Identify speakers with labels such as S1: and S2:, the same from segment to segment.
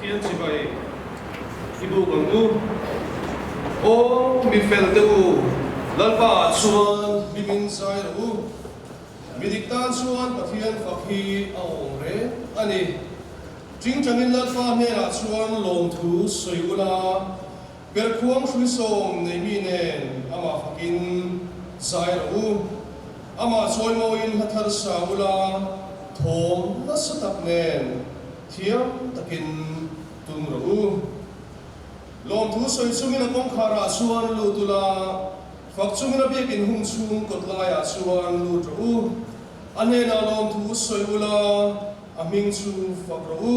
S1: Pathian chibai i buk ang u. Aw mi fel te u, Lalpa ah chuan hlimin zai rawh u. Mi dik tan chuan Pathian fak hi a awm reng a ni. Tingtangin Lalpa hnenah chuan lawmthu sawi ula, Perkhuang hrui sawm nei mi nen amah fakin zai rawh u. Amah chawimawiin hla thar sa ula, thawm nasa tak nen thiam takin tum rawh u. Lawmthu sawi chungin a kawngkharah chuan lut ula, fak chungin a biakin hung chhung kawt laiah chuan lut rawh u. A hnenah lawmthu sawi ula, a hming chu fak rawh u.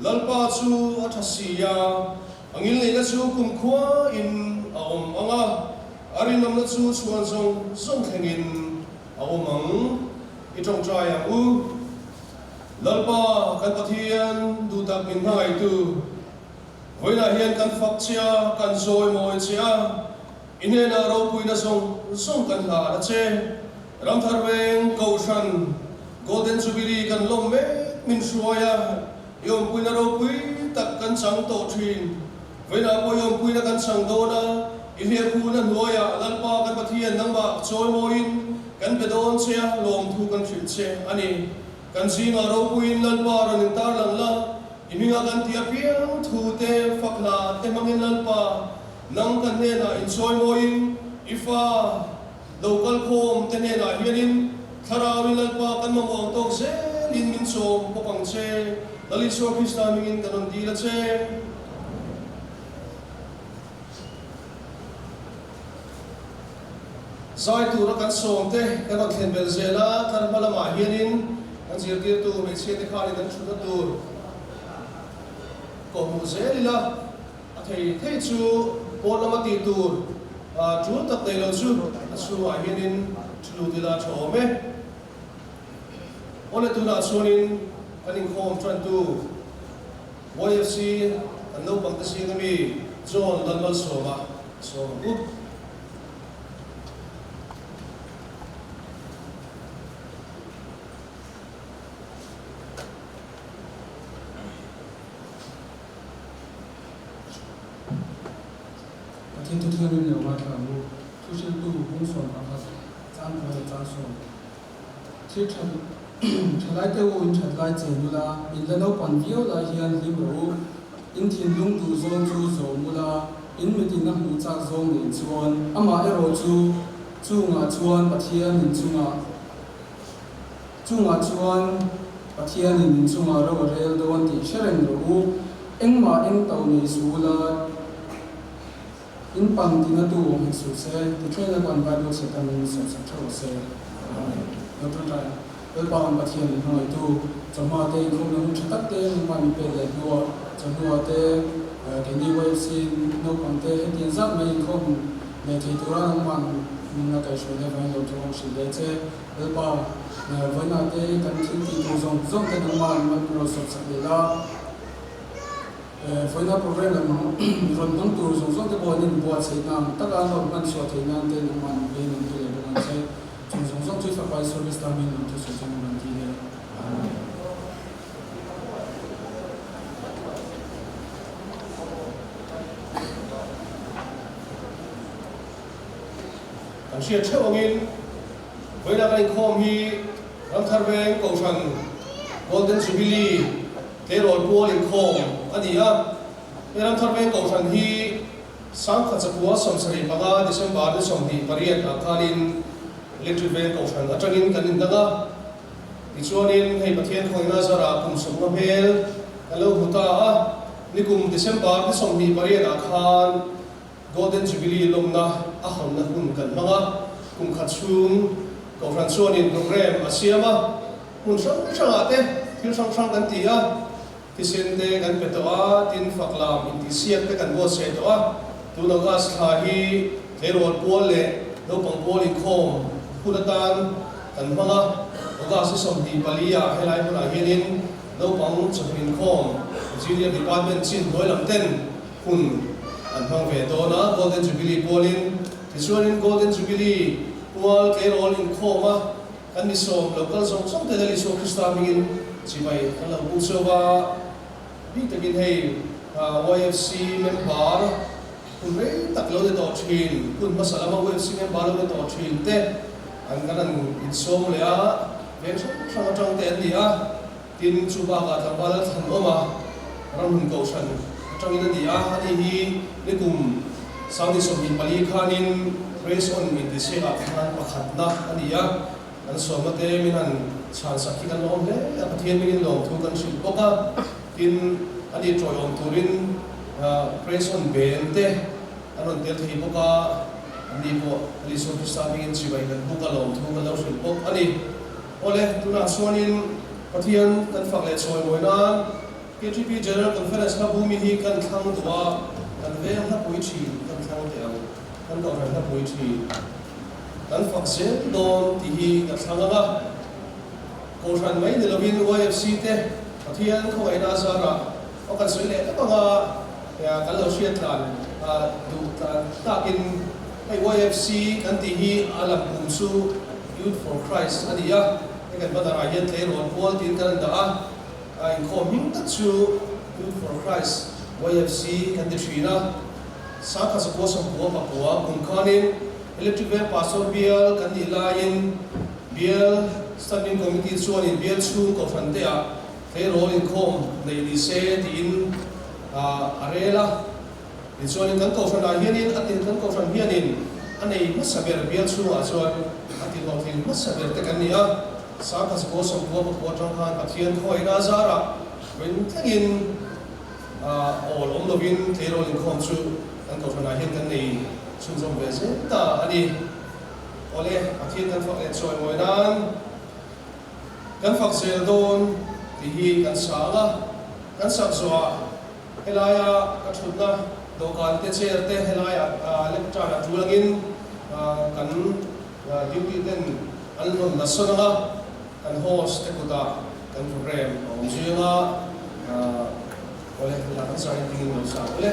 S1: Lalpa chu a tha si a, a ngilneihna chu kumkhua in a awm ang a, a rinawmna chu chhuan zawng zawng thlengin a awm ang. I tawngtai ang u. Lalpa kan Pathian duh tak min hmangaihtu, vawiinah hian kan fak che a, kan zawi mawi che a, i hnenah ropuina zawng zawng kan hlan a che. Ramthar veng Kohhran Golden Jubilee kan lawm mek min hruai a, i awmpuina ropui tak kan chang tawh thin. Vawiinah pawh i awmpuina kan chang dawn a, i hliahkhuhna hnuaiah Lalpa kan Pathian nangmah chawimawiin kan be dawn che a, lawmthu kan hrilh che a ni. Kan zingah ropuiin Lalpa rawn intarlang la, i hminga kan tih apiang thu te, fak hla te hmangin Lalpa nang kan hnenah inchawimawiin i fa, Lo kal khawm te hnenah hianin Thlarauin Lalpa kan mamawh ang tawk zelin min chawm bawk ang che. Lal Isua Krista hmingin kan rawn dil a che. Zai tura kan sawm te kan rawn thlen belh zel a, thar hma lamah hianin kan zirtirtu hmeichhia te khanin an thutna tur kawhhmuh zel ila. A thei thei chu pawn lama tih tur tul tak nei lo chu a chhungah hianin thu lut ila tha awm e. Awle tunah chuanin kan inkhawm tantu YFC kan naupangte zing ami John Lalmalsawma sawm ang u.
S2: Pathian thu thianghlim leh ngaithla ang u. Thuhriltu bung 11, chang 5 leh chang 10. Thil tha tha lai te u in that lai chen ula, in la naupan viau lai hian hlim rawh u. In thinlung duh zawng chu zawm ula, in mit in a hmuh chak zawng nen chuan. Amah erawh chu chungah chuan Pathian in chungah Chungah chuan Pathianin in chungah ro a rel dawn tih hre reng rawh u. Engmah eng to nei su la, in pan tina tu awm hek suh se, tithleng a kan Bible chhiat angin sawhsak theuh rawh se. Amen. Lo tawngtai ang. Lalpa kan Pathian in hmangaihtu, chawhma te inkhawmna hun tha tak te nangmah min pek leh hnuah, chawhnuah te keini YFC naupang te hetiang zat mai inkhawm leh thei tura nangmah min la kaihhruai leh vangin lo thawng hrilh leh che. Lalpa, vawiinah te kan thil tih tur zawng zawng te nangmah an man rawh sawp sak leh la. Vawiina program lam rawn hmang tur zawng zawng te pawh an inbuatsaih na ang taka an rawn hman chhuah theih nan te nangmah an veng an ti leh bawk ang che. Chung zawng zawng chu i fapa i service ta min rawn thusawi chuan rawn ti leh. Amen.
S1: Kan hriat theuh angin Vawiina kan inkhawm hi Ramthar Veng Kohhran Golden Jubilee tleirawl pual inkhawm a ni a. He Ramthar Veng Kohhran hi 1975 December ni 28 ah khanin Electric Veng Kohhran atangin kan indang a. Tichuanin hei Pathian khawina zarah kum sawmnga hmel kan lo hmu ta a. Nikum December ni 28 ah khan Golden Jubilee lawmna a hawnna hun kan hmang a, kum khat chhung Kohhran chuanin programme a siam a, hmun hrang hrangah te thil hrang hrang kan ti a, thisen te kan pe tawh a, tin fak lam intihsiak te kan buatsaih tawh a, tun August thla hi tleirawl pual leh naupang pual inkhawm hun atan kan hmang a, August ni 24 ah helai hmunah hianin naupang chawhnu inkhawm Junior Department chin hnuai lam ten Hun an hmang ve dawn a, Golden Jubilee pualin. Tichuanin Golden Jubilee pual tleirawl inkhawm a, kan mi sawm lo kal zawng zawng te Lal Isua Krista hmingin chibai kan lo buk chauh a. Bik takin hei YFC member hun rei tak lo ni tawh thin, hun hmasa lama YFC member lo ni tawh thin te an kan han insawm leh a, veng hrang hrang atang te an ni a. Tin, chu bakah tlangval a thlan awm a, ramhun kohhran atangin a ni a, ani hi nikum 2024 khanin Race On intisek ah khan pakhatna a ni a, kan sawmna te min han chhansak hi kan lawm hle a, Pathian mingin lawmthu kan hrilh bawk a, tin, ani tawiawm turin Praise On band te an rawn tel thei bawk a, anni pawh Isua Krista hmingin chibai kan buk a, lawmthu kan lo hrilh bawk a ni. Awle, tunah chuanin Pathian kan fak leh chawi mawi nan KTP General Conference hla bumi hi kan thlang duh a, kan veng hla pui thin kan thlang teh ang, kan kohhran hla pui thin kan fak zel dawn tih hi ka thlang ang a. Kohhran mai ni lovin YFC te Pathian khawngaihna azarah aw kan sawi leh tak ang a, kan lo hriat tlan duh tlan takin hei YFC kan tih hi a lam kum chu Youth for Christ a ni a, hei kan banner ah hian tleirawl pual tiin kan an dah a, a inkhawm hming tak chu Youth for Christ, YFC, kan ti thin a. Sangkhat zakua sawmpua pakua kum khanin Electric Veng Pastor bial kan nih laiin bial Standing Committee chuanin bial chhung kohhran te ah tleirawl inkhawm neih ni se tiin a rel a. Tichuanin kan kohhran ah hianin a ti kan kohhran hianin a nei hmasa ber bial chhungah chuan a ti hlawhtling hmasa ber te kan ni a, Sangha Zakua Sawmkua Pakua atang khan Pathian khawngaihna a zarah rin thlengin awl awm lovin tleirawl inkhawm chu kan kohhran ah hian kan nei chhunzawm ve zel ta a ni. Awle, Pathian kan fak leh chawimawi nan kan fak zel dawn tih hi kan sang a, kan sak zawhah Helaia ka thutna dawhkan te chair te helaia lectern ah tul angin kan duty ten an rawn la sawn ang a, kan host te kutah kan program a awm zui ang a, awle hela kan zai dingin lo sa awle.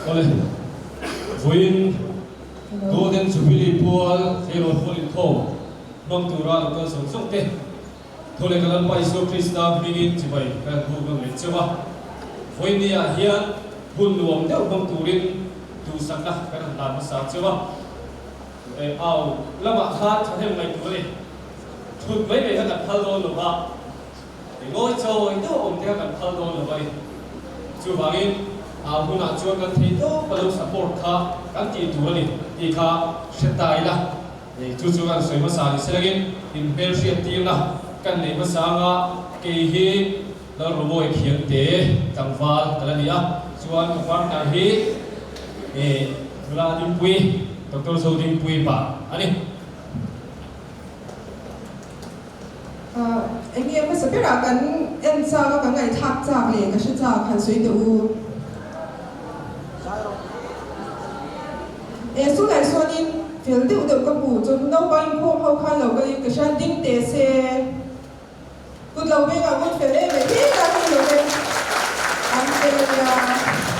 S3: Awle, vawiin Golden Jubilee pual tleirawl pual inkhawm hmang tura lo kal zawng zawng te thu leh ka Lalpa Isua Krista hmingin chibai ka han buk ang leh cheu a. Vawiin ni ah hian hun nuam deuh hmang turin duhsakna kan han hlan hmasa cheu a. Au lamah khan thahnem ngaih tur a ni. Thut mai mai kha kan phal dawn lo va. Ngawi chawi deuh a awm te kha kan phal dawn lo a ni. Chuvangin a hunah chuan kan thei tawp a lo support kha kan tih tur a ni tih kha hre ta ila. Chu chu kan sawi hmasa ni selangin inhmelhriat tirna kan nei hmasa anga kei hi Lalrumawi Khiangte tlangval ka la ni a, chuan ka partner hi nula Dingpui, Doctor Zodingpui pa a ni.
S4: Eng nge hmasa berah kan en chak a, kan ngaihthlak chak leh ka hre chak han sawi teh u. E chulai sawn in fel deuh deuh ka hmu chuan naupang inkhawm ho khan lo kalin ka hria ding teh se kut lo vengah ngun fel em em hetah hi lo veng an fel a nia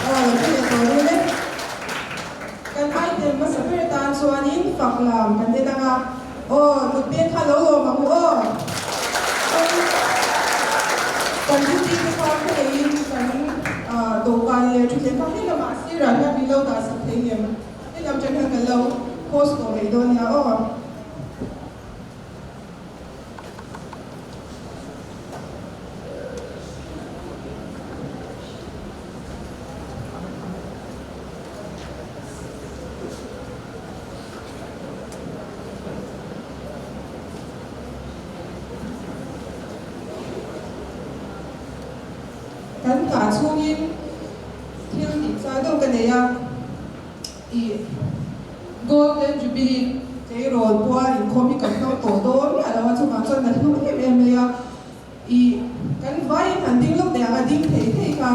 S4: aw lo thu leh tawh rul e. Kan item hmasa ber tan chuanin fak lam kan en ang a. Aw, kut peng kha lo lawm ang u aw. Chuan kan duty te kha khaw neiin kan dawhkan leh thutthleng kha hei lamah sirah hian min lo dah sak thei ngem? Hei lam ṭan hian kan lo post tawh mai dawn nia aw. Kan nghah chhungin thil tih chai deuh ka nei a, ih Golden Jubilee tleirawl pual inkhawm hi kan hmang tawh dawn miah lo a, chuvang chuan ka hlu em em mai a, ih kan vaiin han ding lawk teh ang a ding thei thei kha.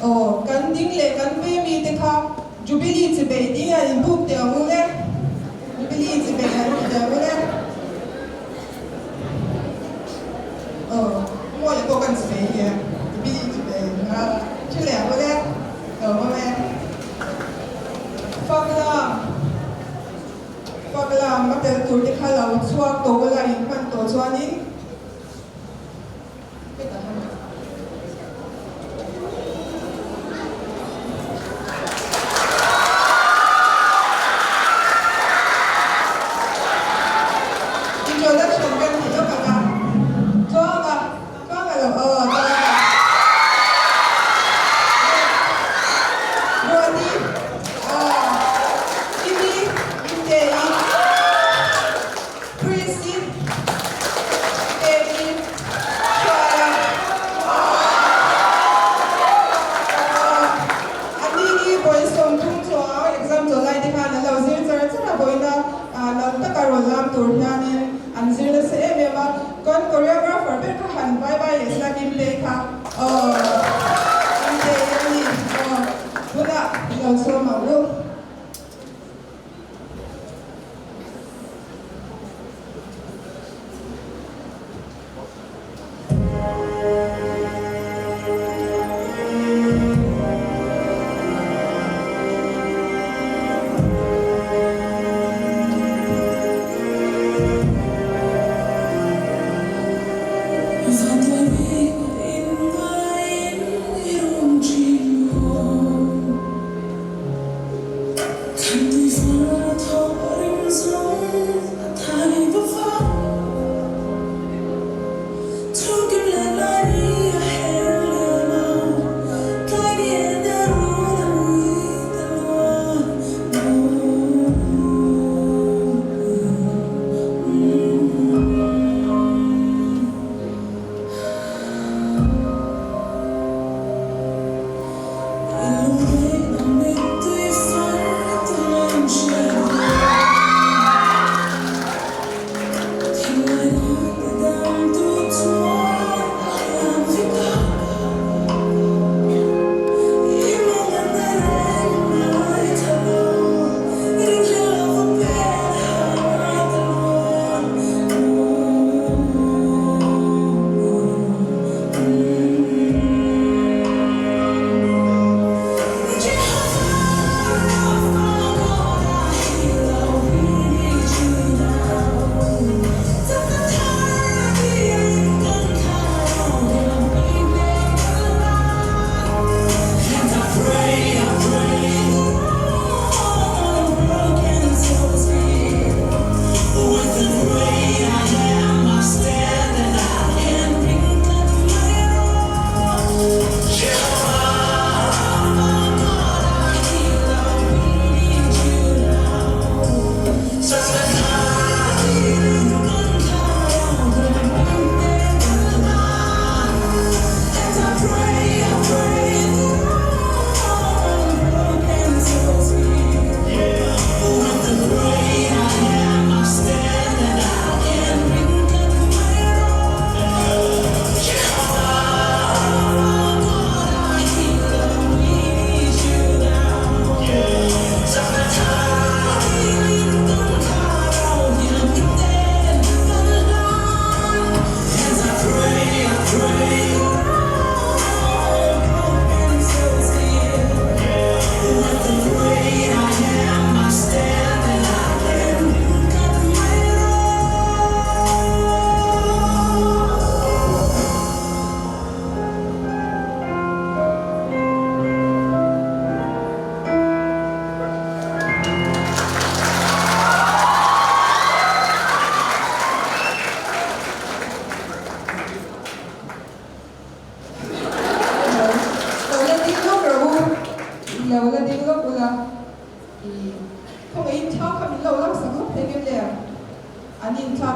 S4: Aw, kan ding leh kan ve mi te kha Jubilee chi beih ding an inbuk teh ang u le. Jubilee chi beih an ti teh ang u le. Aw, Mawia pawh kan chi beih hi e. Jubilee chi beih a thi leh ang u le. Lo awm e. Fak lam, fak lam a tel tur te kha lo chhuak tawh ula inhman tawh chuanin. Introduction kan tih lawk ang a, Tluanga, Tluanga lo aw, Tluanga. Ruati, aw, Kimi, Kimtei, Chrissy, Peki, Hruaia, A ni hi vawi 30 chuang exam chaw lai te khan an lo zir char char a, vawiina nal taka rawn lam tur hianin an zir nasa em em a, kan choreographer ber kha han vai vai leh sela Kimtei kha aw Kimtei a ni aw tunah lo sawm ang u.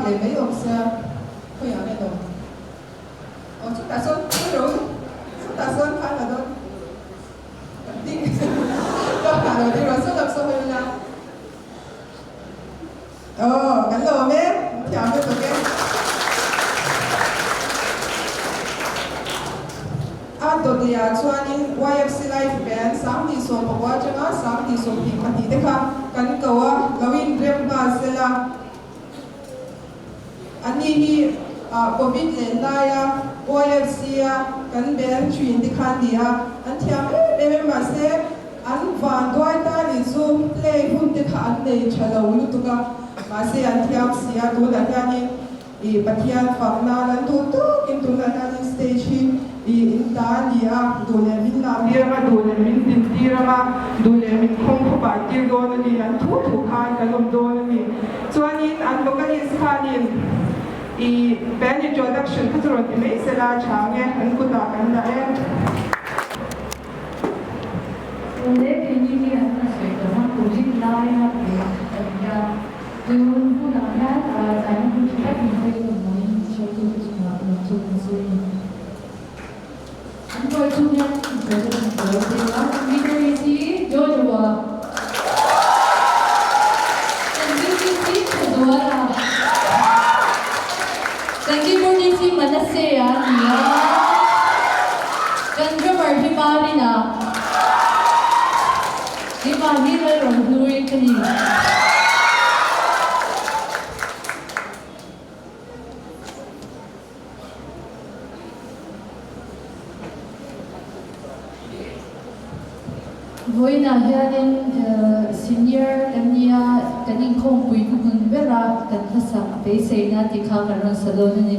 S4: leh mai awm sia, khawiah nge lo? Aw chutah sawn khawi ro chutah sawn khan la dawn ding ka hah lo ding rawh saw lam saw hawi ula. Aw kan lawm e, thiam lutuk e. A dawtleiah chuanin YFC Live Band 2019 atanga 2022 te kha kan ko a, lo inrem nghal sela. Ani hi Covid leh laia YFC-a kan band thin te kha a ni a, an thiam em em em mahse an vanduai ta nih chu play hun te kha an nei tha lo lutuk a, mahse an thiam si a, tunah hianin ih Pathian fak nan an duh tawkin tunah hianin stage hi ih in ta a ni a, duh leh min lah tir anga, duh leh min din tir anga, duh leh min khawng khawpai tir dawn a ni, an thu thu khan kan awm dawn a ni. Chuanin an vocalist khanin ih band introduction kha chu rawn ti mai sela tha ang e, an kutah kan dah e.
S5: Awle keini hi an rawn sawi tawh a, Covid laia band kan nia. Tun hunah hian zaina hun tha tak min pek avangin hruaitute chungah lawmthu kan sawi a ni. An kawi chung hian introduction ka lo pek a, Guitarist hi Jojo-a, kan bassist hi Thazuala, kan keyboardist hi Manaseh-a a ni a, kan drummer hi Marina, keimah hi Lalrohlui ka ni. Vawiinah hianin senior kan nia, kan inkhawmpui hnuhnun bera kan hlasak beiseina tih kha kan rawn sa dawn a ni.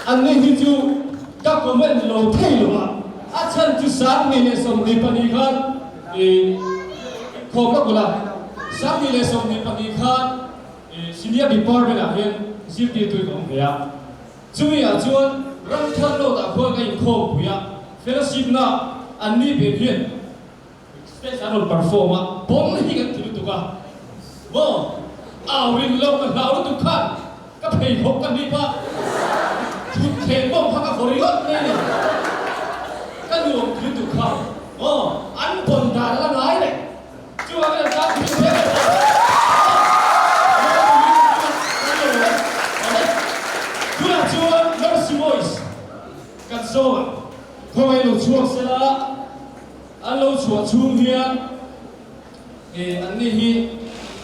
S3: Anni hi chu ka comment lo thei lo a, a chhan chu 2024 khan i khawm ka kulh a, 2022 khan i senior department ah hian zirtirtu in ka awm ve a, chumi ah chuan Ramthar Road ah khuan ka inkhawmpui a, fellowship na anni pen hian Stage an rawn perform a, bomb hi kan ti lutuk a, maw au rin lo ka hlau lutuk khan ka pheikhawk ka hlip a, thut thleng bomb kha ka vaw ringawt mai a ni, ka nuam ti lutuk kha maw an bawn dan a la ngai reng, chuvangin an tan thil hle mai a, tunah chuan Mercy Voice kan zawm a, khawngaih lo chhuak sela. An lo chhuah chhung hian eh anni hi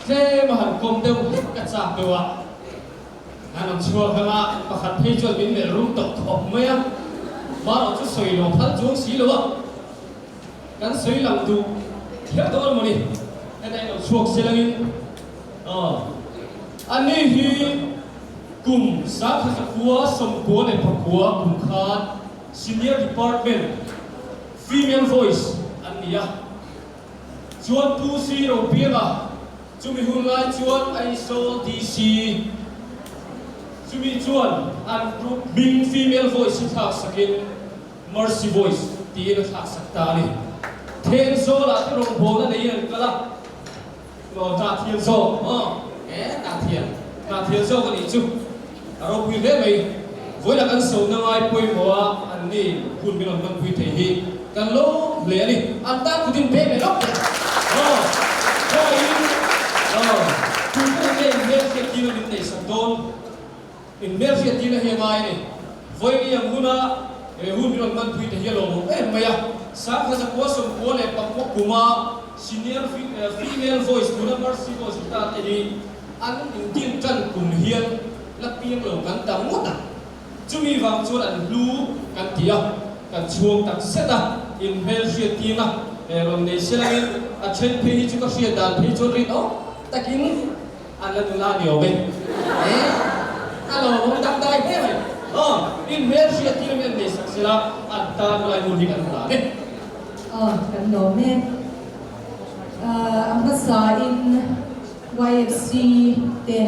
S3: tlem a han kawm deuh hlek ka chak deuh a, an rawn chhuak ang a, pakhat phei chuan min melh rum tawh khawp mai a, marawh chu sawi lo phal chuang si lo a, kan sawi lang duh kher dawn a mawni, heta in lo chhuak se langin aw anni hi kum 1999 kum khan senior department Female voice an ni a, chuan Pu Si Ropianga chumi hun lai chuan Aizawl DC chumi chuan an group hming female voice hi thlak sakin Mercy Voice tiin a thlak sak ta a ni. Thenzawlah te rawngbawlna neiin an kal a, Aw tah thian zawk maw? E tah thian, tah thian zawk a nih chu. A ropui hle mai. Vawilah kan sona ngai pawimawh a an ni hun min rawn hmanpui thei hi kan lawm hle a ni. An tan kut in pek leh lawk teh. Aw khawiin aw tu pawh nge inhmelhriat tir a min neihsak dawn? Inhmelhriat tirna hi a ngai a ni. Vawiin ang huna he hun min rawn hmanpui te hi a lawmawm em mai a. 1995 kuma Senior Female Voice tuna Mercy Voice ni ta te hi an intin tan kum hian la piang lo kan tam ngawt a. Chumi vang chuan an hlu kan ti a, kan chhuang tak zet a, inhmelhriat tirna rawn nei se langin a then phei hi chu ka hriat dan phei chuan rinawm takin An la nula ni awm e. E, a lawmawm dangdai hle mai. Aw, in hmel hriat tir em nei sak sela, an tan lai hun hi kan hlan e.
S5: Aw, kan lawm e. A hmasa in YFC te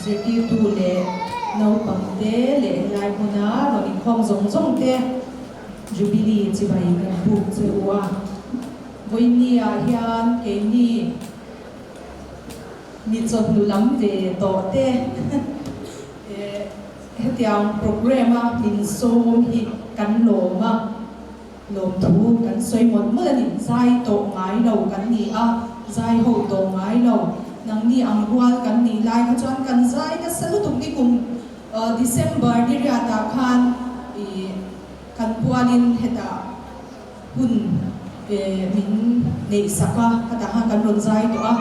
S5: zirtirtu leh naupang te leh helai hmuna rawn inkhawm zawng zawng te Jubilee chibai kan buk che u a. Vawiinni ah hian keini Mi chawhnu lam ve tawh te hetiang programme a min sawm hi kan lawm a, lawmthu kan sawi mawlh mawlh a ni. Zai tawh ngai lo kan ni a, zai ho tawh ngai lo. Nangni ang rual kan nih lai kha chuan kan zai nasa lutuk ni kum December ni riatah khan ih kan pualin hetah hun min neih sak a, khatah khan kan rawn zai tawh a,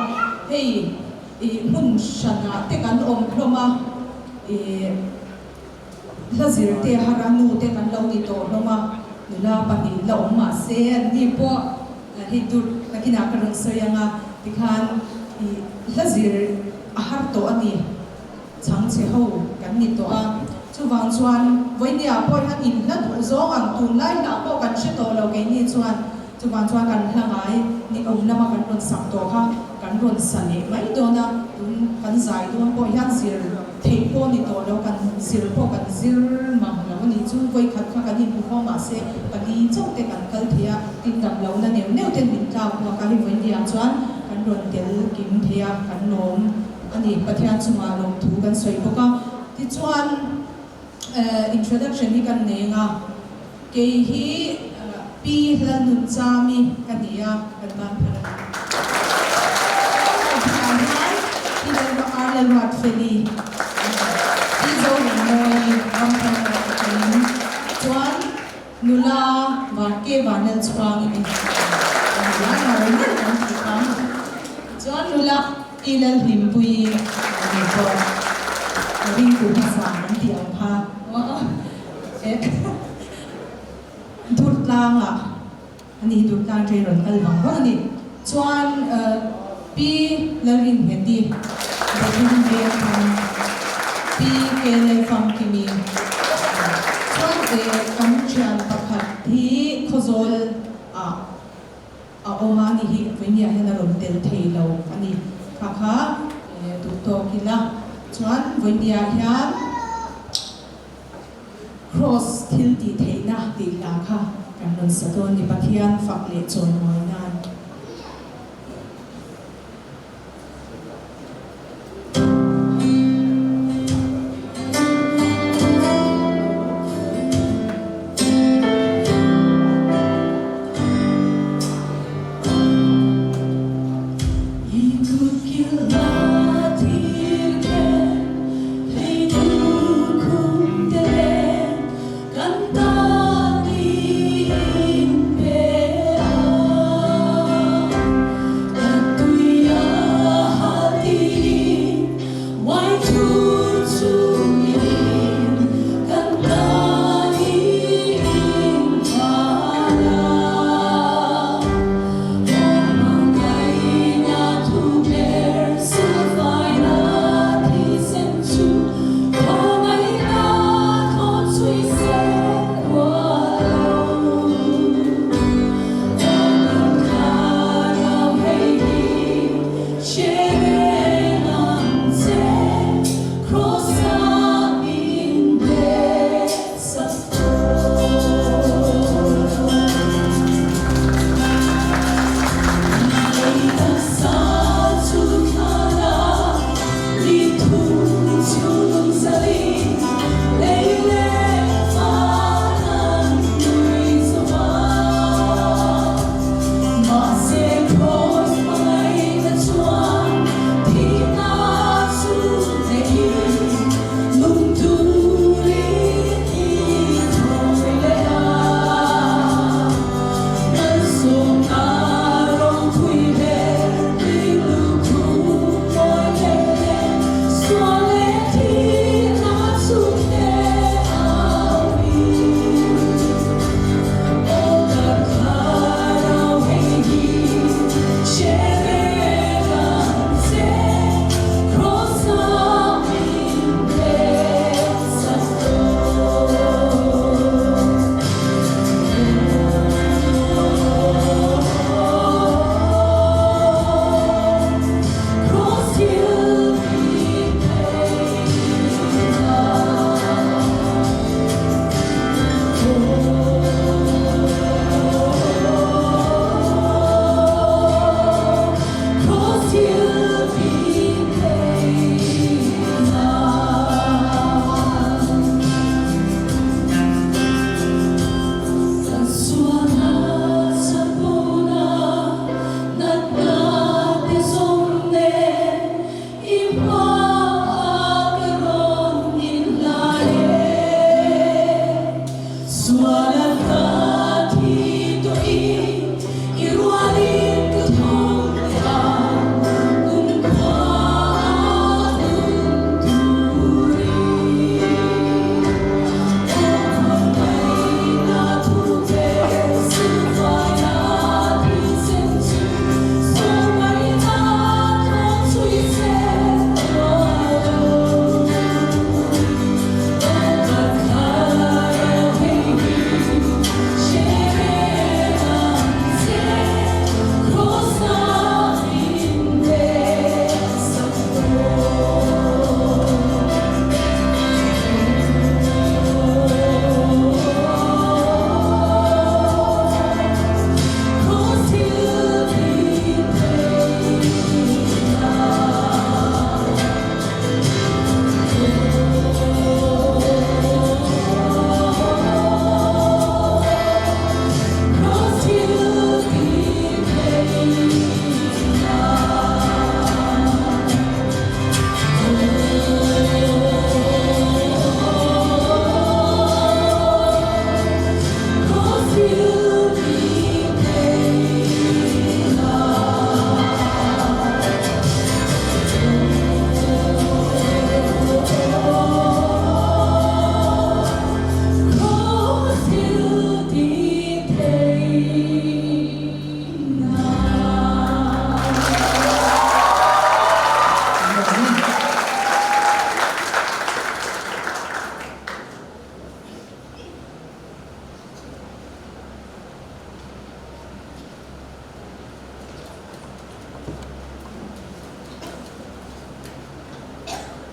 S5: hei ih hmun hranah te kan awm hlawm a, ih hla zir te hara nu te kan lo ni tawh hlawm a, nula pahnih la awm mah se an ni pawh hei tur nakinah ka rawn sawi ang a, tikhan ih hla zir a har tawh a ni. Chhangchhe ho kan ni tawh a, chuvang chuan vawinia pawh hian in hla duh zawng ang tunlai hlah pawh kan hre tawh lo keini chuan, chuvang chuan kan hla ngai ni awm lama kan rawn sak tawh kha kan rawn sa leh mai dawn a, tun kan zai dawn pawh hian zir theih pawh ni tawh lo, kan zir pawh kan zir mang lo a nih chu, vawikhat kha kan inhmu khawm mahse pali chauh te kan kal thei a, tin dam lohna neuh neuh ten min tlak bawk a, hei vawinia chuan kan rawn tel kim thei a, kan lawm. A ni, Pathian chungah lawmthu kan sawi bawk a. Tichuan introduction hi kan nei ang a, kei hi Pi Lalnunchami ka ni a, kan ban phal a ni. Ka bulah hian Pi Lalruatfeli, Pi Zorinmawii, Ramthar erawh ka tel. Chuan Nula Vanke Vanlalchhuangi ni. Nula ngar ngar kan tih kha. Chuan nula I Lalhlimpuii ni pawh ka ringtu hmasa an tih ang kha Durtlangah a ni, Durtlang train rawn kal vang vang a ni. Chuan Pi Lalrinngeti Bethlehem Veng thang Pi K Lalfamkimi.
S4: Kan thian pakhat hi Khawzawl ah a awm a ni hi vawinia hian a rawn tel thei lo a ni. Kha kha duh tawk ila chuan vawinia hian Kraws thil tih theihna tih hla kha kan rawn sa dawn ni Pathian fak leh chawimawi nan.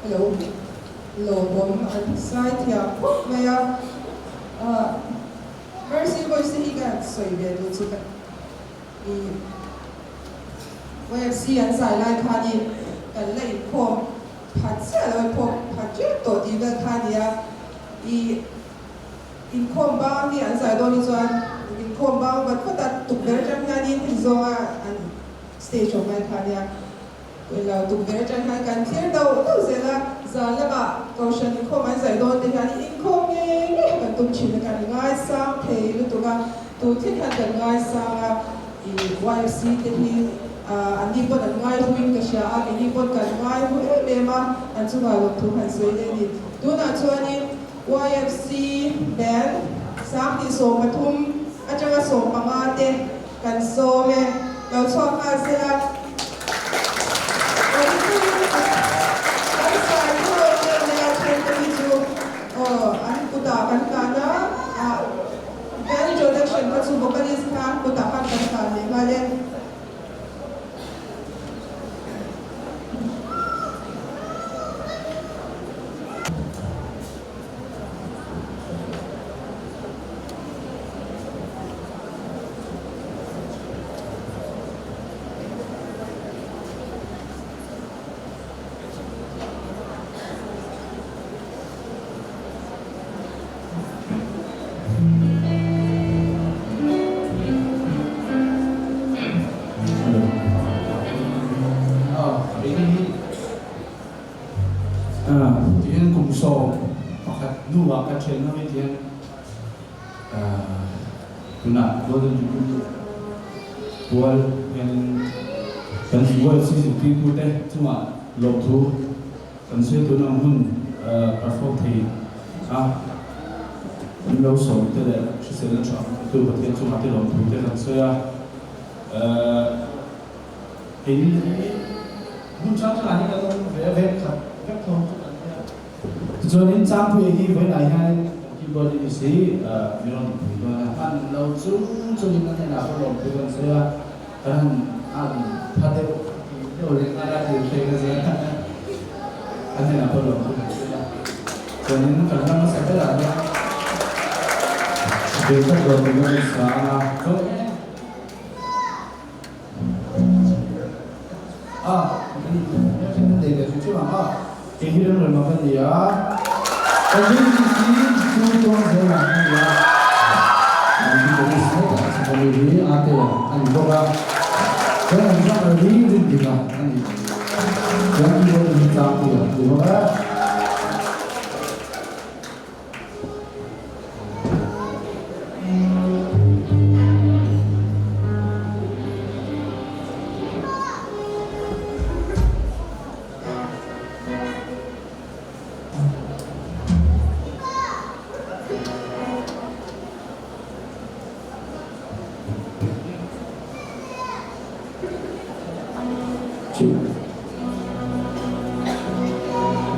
S4: A lo lawmawm an zai thiam khawp mai a. Mercy Voice te hi ka han sawi ve duh chu ka i YFC an zai lai khanin kan la inkhawm phat chiah lo, inkhawm phat tep tawh tih vel kha a ni a. I inkhawm bang hi an zai dawn hi chuan inkhawm bang vat vat a tukverh atang hianin heti zawnga an stage awm lai kha a nia. Lo tukverh atang hian kan thlir deuh deuh zel a, zan lamah Kohhran inkhawm an zai dawn te hian inkhawm ngei ngei kan tum thin a, kan ngaisang thei lutuk a, tun thleng hian kan ngaisang a, i YFC te hi an ni pawn an ngai huin ka hria a, keini pawn kan ngai hu em em a, an chungah lawmthu han sawi leh a ni. Tunah chuanin YFC band 2013 atanga 15 te Kan sawm e, lo chhuak nghal se la. Kan sai thu rawn leh mai a then te hi chu aw an kutah kan hlan a, ah band introduction kha chu vocalist kha an kutah khan kan hlan leh nghal e.
S6: Tihian kum 11 hnuah ka thian ho hi tihian Tunah Golden Jubilee pual hianin kan YFC zirtirtute chungah lawmthu kan sawi tun ang hun perform thei a, kan lo sawm te leh hriselna tha tu Pathian chungah te lawmthu te kan sawi a. Keini hi hmun hrang hrangah hian kan awm ve a, veng khat vek tho chu kan nia. Tichuanin Changpuia hi vawiinah hianin kan keyboard i ni si, mi rawn pui dawn a, hman lo chung chungin a hnenah pawh lawmthu kan sawi a, kan han an pha deuh ti deuh leh nghal a tih hreh ka zia a hnenah pawh lawmthu kan sawi a. Chuanin kan ram hmasa berah hian ve tlat lo tur a ni sa a, chuan e. A, kan nei ve chu chu ang a, kei hi remrem a ka ni a, ka ring hi chu tuang zel ang ka ni a, an hi police mai tak a chhak a mi hi a te a ni bawk a, chuan an drummer hi Rindika a ni, chuan keyboard hi Changpuia a ni bawk a.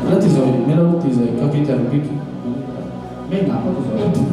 S6: La ti zawi, melo ti zawi, ka guitar pick mai ngah pawh ti zawi.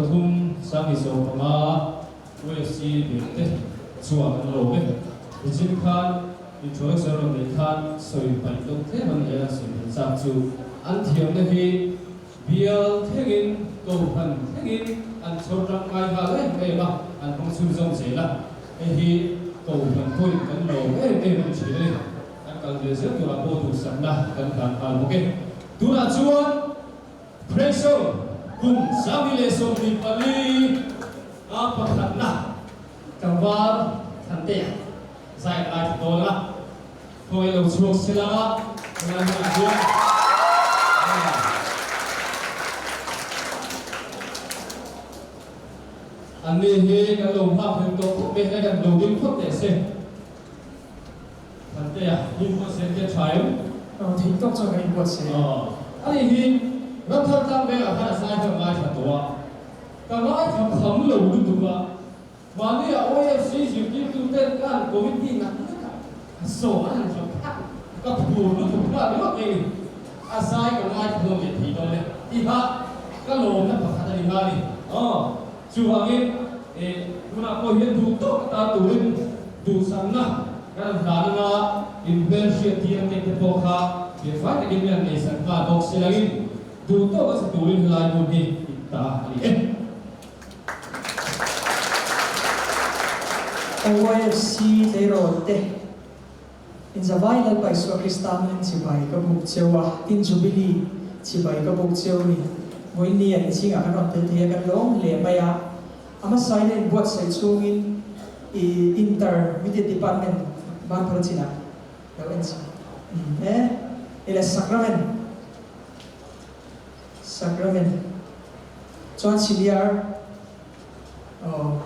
S3: pathum sangi 15 UFC bel te chuan an lawm e. Nichin khan introduction rawn neih khan sawi paih deuh tlem an nei a, sawi theih chak chu an thiamna hi bial thlengin kohhran thlengin an chhawr tangkai nghal em em a, an hmang chhunzawm zel a, hei hi kohhran pawhin kan lawm em em a ni thin a ni. Kan kal ve zel turah pawh duhsakna kan hlan nghal bawk e. Tunah chuan Pressure kum 2024 a pakhatna tlangval Thantea zai an lai thla dawn a, khawngaih lo chhuak sela helai hmunah chuan Anni hi kan lo nghak hlel tawh khawp mai, helai kan lo ding phawt teh se. Thantea, in buatsaih te a tha em?
S7: Aw, theih tawk chuan kan inbuatsaih e.
S3: Aw, ani hi Ramthar tlang vengah khan a zai kha ka ngaithla tawh a, ka ngaithla kham lo lutuk a, mahni a OFC zirtirtu ten khan committee nak nak a sawm an han hrang phak, ka phur lutuk nghal ringawt mai ni, a zai ka ngaithla hlawm leh thei dawn e tiha ka lawmna pakhat a ni nghal ni. Aw. Chuvangin, tunah pawh hian duh tawk atan turin duhsakna kan han hlan anga inhmel hriat tir a tek te pawh kha fiahfai takin min han neisak nghal bawk si langin duh tawk a che turin helai hmun hi in ta a ni e.
S7: OYFC tleirawl te inzavai Lalpa Isua Krista hmingin chibai ka buk cheu a, tin Jubilee chibai ka buk cheu ni. Vawiin a inchhingah kan rawn tel thei a, kan lawm hle mai a. A hmasain a inbuatsaih chungin i Intermediate Department Banphal chinah lo en chhin e, ila Sacrament Sacrament chuan Senior Aw.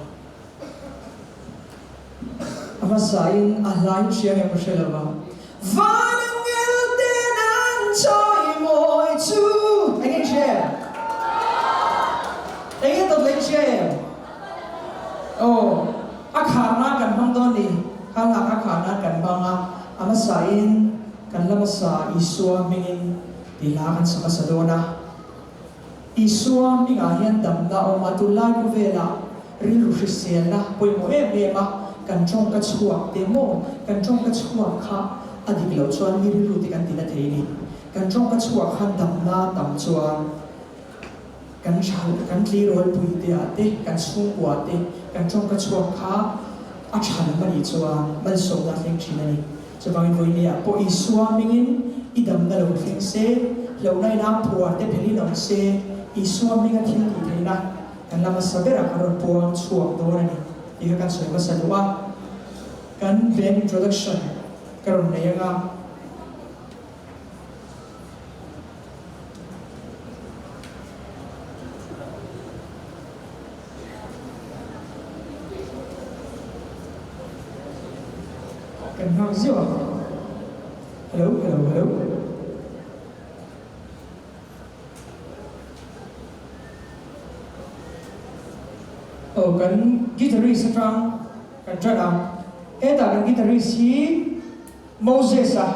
S7: A hmasain a hlain hria nge ka hre lo va. Van angel ten an chawi mawi chu. Eng nge hria em? Eng nge dawt leh hria em? Aw. A khar nan kan hmang dawn ni. Kha hla kha khar nan kan hmang a. A hmasain kan la hmasa Isua hmingin tih hla kan sa hmasa dawn a. Isua hmingah hian damna a awm a, tunlai khawvelah rilru hriselna pawimawh em em a, kan tawngka chhuak te maw, kan tawngka chhuak kha a dik loh chuan mi rilru te kan ti na thei a ni. Kan tawngka chhuak khan damna tam chuan kan tha, kan tleirawlpui te ah te, kan chhungkua te, kan tawngka chhuak kha a tha lam a nih chuan malsawmna a thleng thin a ni. Chuvangin vawinia pawh Isua hmingin i damna lo thleng se, hlauhna ina phuar te phelhin awm se, Isua hminga thil tih theihna kan la hmasa berah kan rawn puang chhuak dawn a ni tih kha kan sawi hmasa duh a. Kan band introduction ka rawn nei anga. Kan nghak ziau a. Hello, hello, hello. Aw, kan guitarist atang kan ṭan a. Hetah kan guitarist hi Moses a.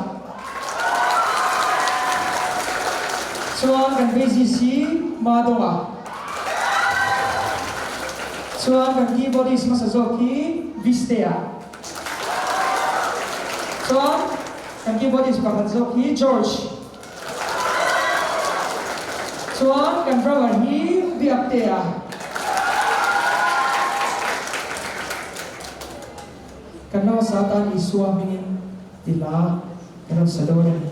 S7: Chuan kan bassist hi Madonga. Chuan kan keyboardist hmasa zawk hi Vistea. Chuan kan keyboardist pakhat zawk hi George. Chuan kan drummer hi Biaktea. Kan lo sa tan Isua hmingin ti hla kan rawn sa dawn a ni.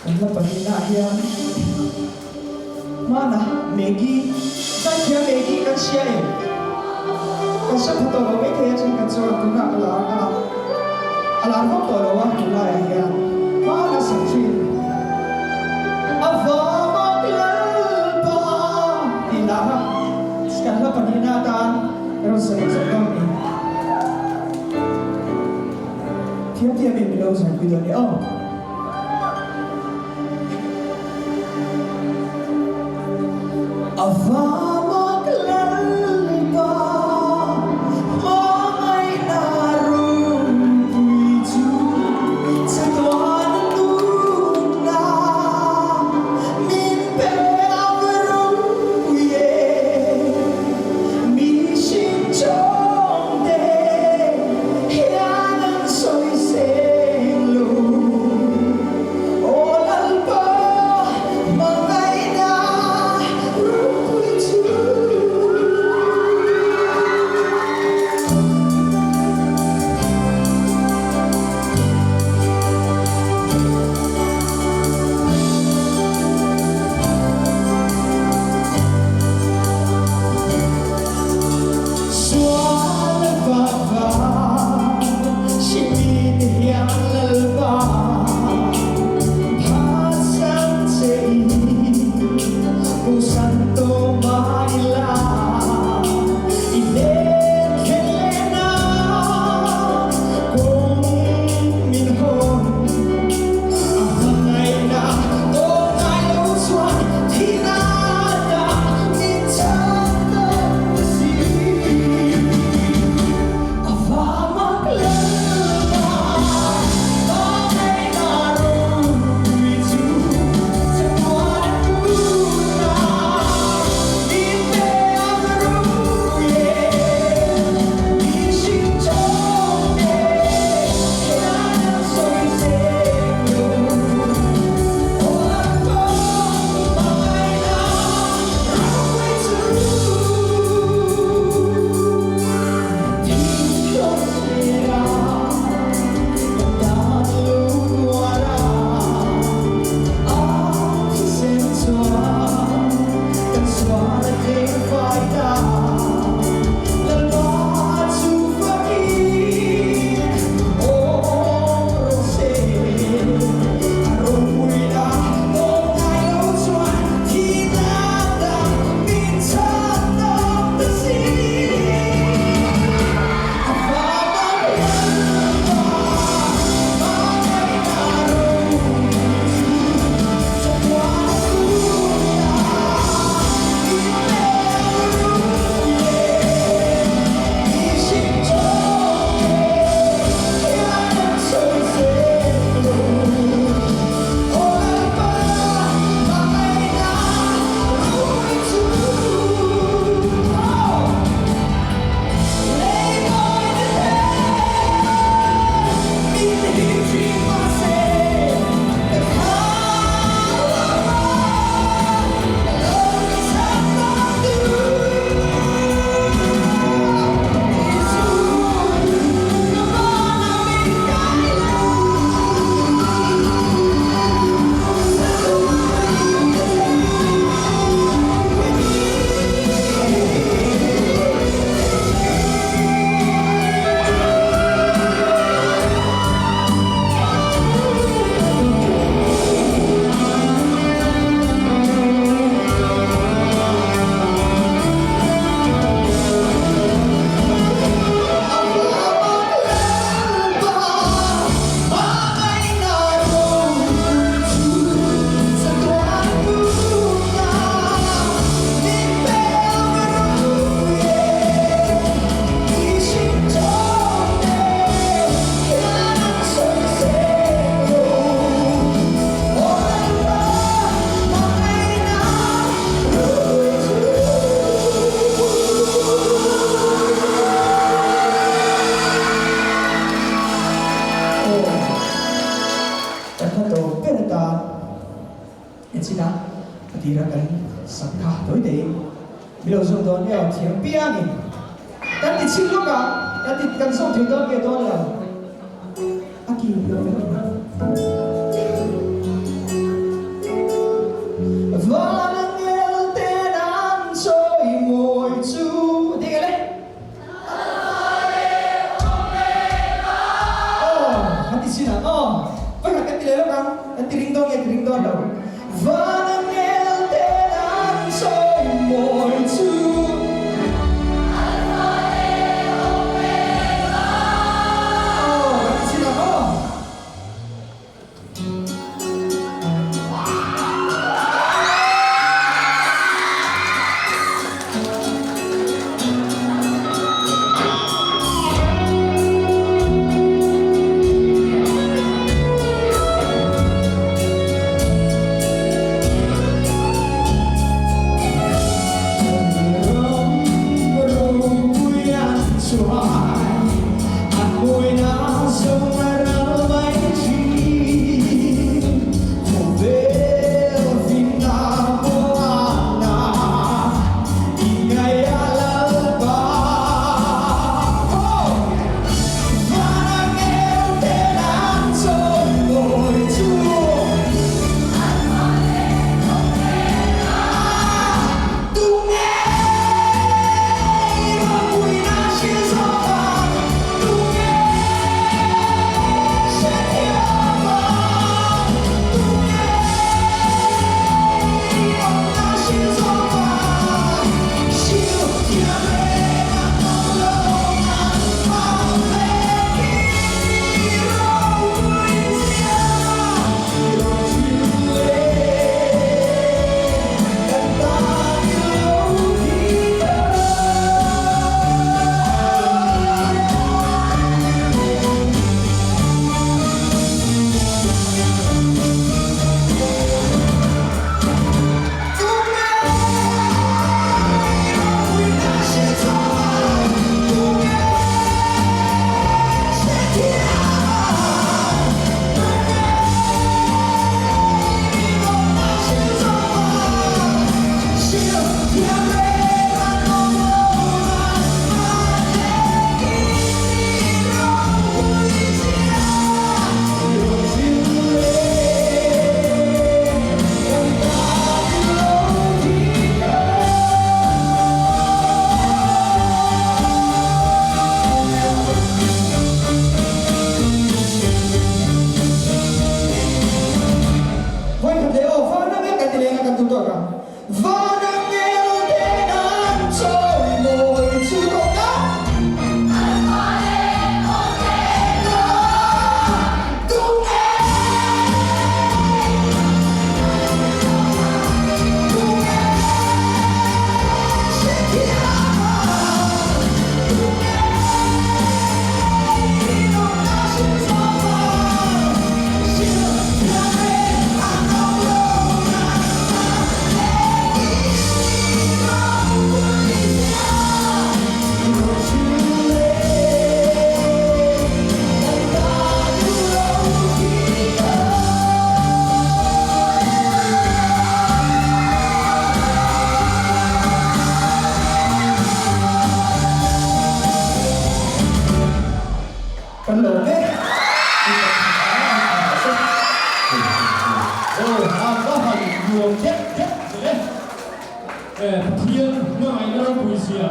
S7: Kan la pahnihna ah hian hmana Maggie, zaithiam Maggie kan hria em? Kan hre pha tawh lo maithei a then kan chuan tunah a lar a, a lar vak tawh lo a tunlaiah hian hmana sak thin a vama lalpa tih lah a kan la pahnihna atan ka rawn sawi zawh dawn a ni. Thiam thiamin milo zaipui dawn ni aw. A vamak lalpa hmangaihna ropui chu chatuan nunna min pe ang ropui e mihring chawngte hian an sawi seng lo. Aw Lalpa, hmangaihna ropui chu. tein mi lo zawm dawn nia thiam piangin kan ti chhin lawk ang kan ti kan zawm thei dawn nge dawn lo a ki lo vek ang. Van angel ten an chawi mawi chu ding ele. Aw kan ti chin ang aw vawikhat kan ti leh lawk ang kan ti ring dawn nge ti ring dawn lo Van angel ten an sawi mawi chu Aw kan ti chin ang aw. Vawikhat leh aw van angel kan ti leng a kan tum tawk ang. Van angel ten an chawi mawi chu tawk a. Kan lo ve.
S3: Aw, a va han nuam khep khep che e. Pathian hmangaihna ropui zia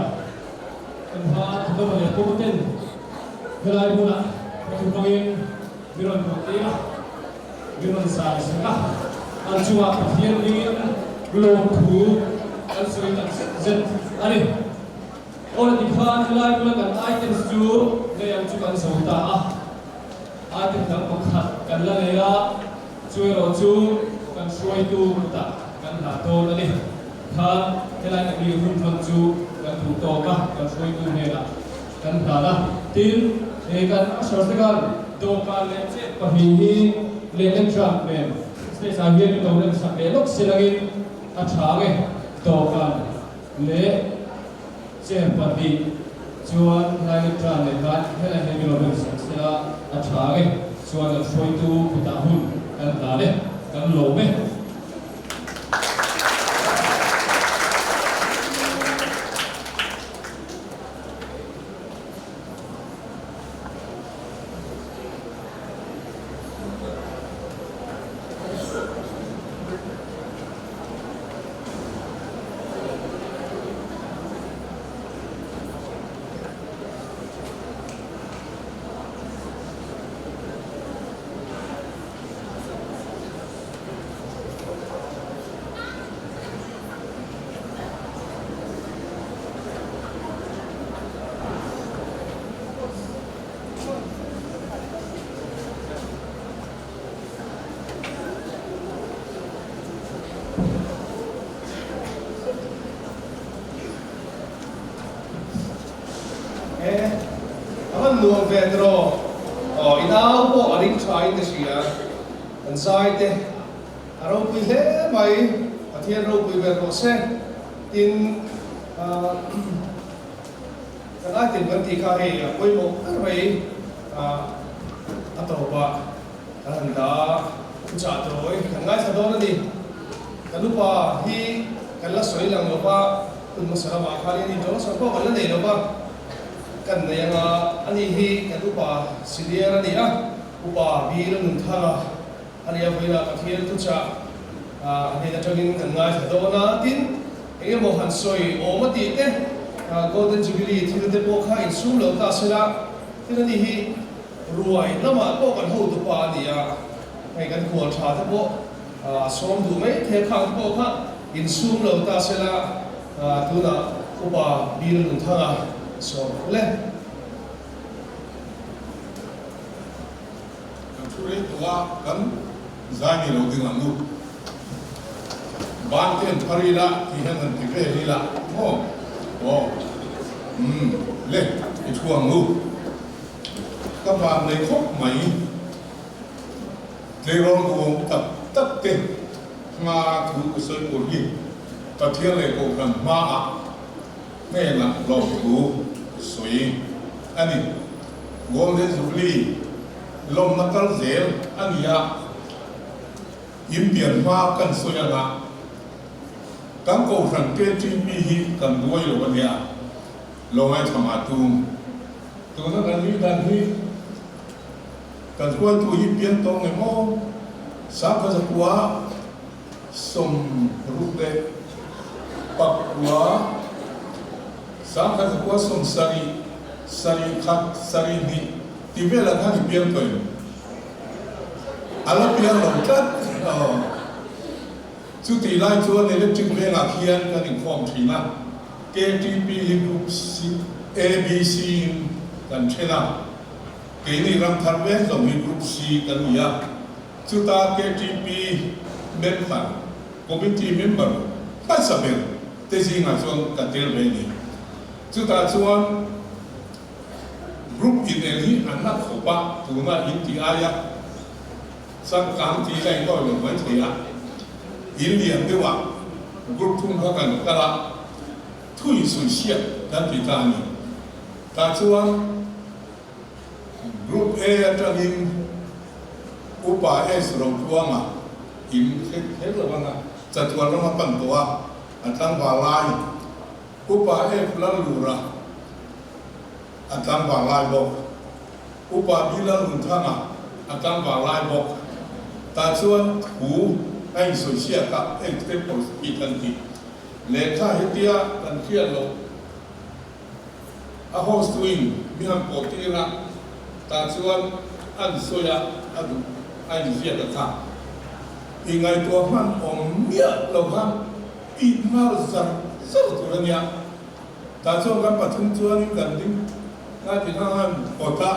S3: kan hma thawm leh pawmten helai hmunah ka thu hmangin mi rawn hmuh tir a, mi rawn zai sak a, an chungah Pathian dingin lawmthu kan sawi tak zet zet a ni. Aw ti khan helai bula kan items chu nei ang chu kan zo ta a, item dang pakhat kan la nei a, chu erawh chu kan hruaitu kutah kan hlah dawn a ni. Khan helai kan mi hun hman chu kan duh tawk a, kan hruaitu hnenah kan hlan a. Tin, he kan usher te khan dawhkan leh chet pahnih hi leh lecture nen stage ah hian min lo rem sak leh lawk si langin a tha ang e, dawhkan leh chair pahnih chuan helai lecture leh khan helai hian min lo rem sak sela a tha ang e, chuan kan hruaitu kutah hun kan hlan e, kan lawm e.
S1: van nuam ve tiraw? Aw, i nau pawh a ring tha in ka hria. Kan zai te a ropui hle mai, Pathian ropui ber rawh se. Tin, kan item kan tih kha hei a pawimawh ber mai a tawpah kan han dah thuchah tawi kan ngaithla dawn a ni. Kan upa hi kan la sawi lang lo va, hun hmasa lamah khan in inṭawng pawh kan la nei lo va, kan nei anga ani hi kan upa senior a ni a, upa Bill Nunthanga a nia vawiinah Pathian thuchah a hnen aṭangin kan ngaithla dawn a, tin eng emaw han sawi awm a tih te Golden Jubilee thil te pawh kha insum lo ta sela, tin ani hi ruai lamah pawh kan hotu pa a ni a, hei kan khual ṭha te pawh a sawm duh mai thei a, khang te pawh kha insum lo ta sela tunah upa Bill Nunthanga sawm ang le.
S8: Kan thu rei tawh a, kan zai ni lo ding ang u. Ban te an phar ila tih hian han ti vel ila maw? Aw, umm, le, i thu ang u. Ka van nei khawp mai. Tleirawl duhawm tak tak te hma thu ka sawi tur hi Pathian leh Kohhran hmaah hnenah lawmthu ka sawi a ni. Golden Jubilee lawmna kal zel a ni a, inpian hma kan sawi anga kan Kohhran KTP hi kan buai lo a nia, lo ngaithla mah tum. Tuna kan nih dan hi kan hruaitu hi pian tawng emaw sangkhat zakua 69, 19 70, sarih khat, sarih hnih ti velah khan i piang tawh em? A la piang lo tlat. Aw. Chutih lai chuan electric vengah khian kan inkhawm thin a, KTP hi Group C, A, B, C in kan then a, keini Ramthar veng zawng hi Group C kan ni a. Chuta KTP member, committee member hmasa ber te zingah chuan ka tel ve ni. Chutah chuan group inel hi an la khawp a, tuna in tih aia changkang tih la inkawi lo mai thei a. In lian deuhah group thum kha kan kal a, thu insuihsiak kan ti ta a ni. Tah chuan. Group A atangin Upa S Rotluanga in thlen kher lo anga chatuan ram a pan tawh a, a tlangval lai. Upa F Lallura a tlangval lai bawk. Upa B Lalnunthanga a tlangval lai bawk. Tah chuan thu a insawi-siak a, extempore speech an ti. Lehkha hetia kan hriat loh. A host tuin mi han pawh tir a, tah chuan an sawi a, a duh a inziak a kha. I ngaihtuah hman awm miah lo khan it nghal zar zar tur a nia. Tah chuan kan pathum chuanin kan ding nga ti kha han awt a,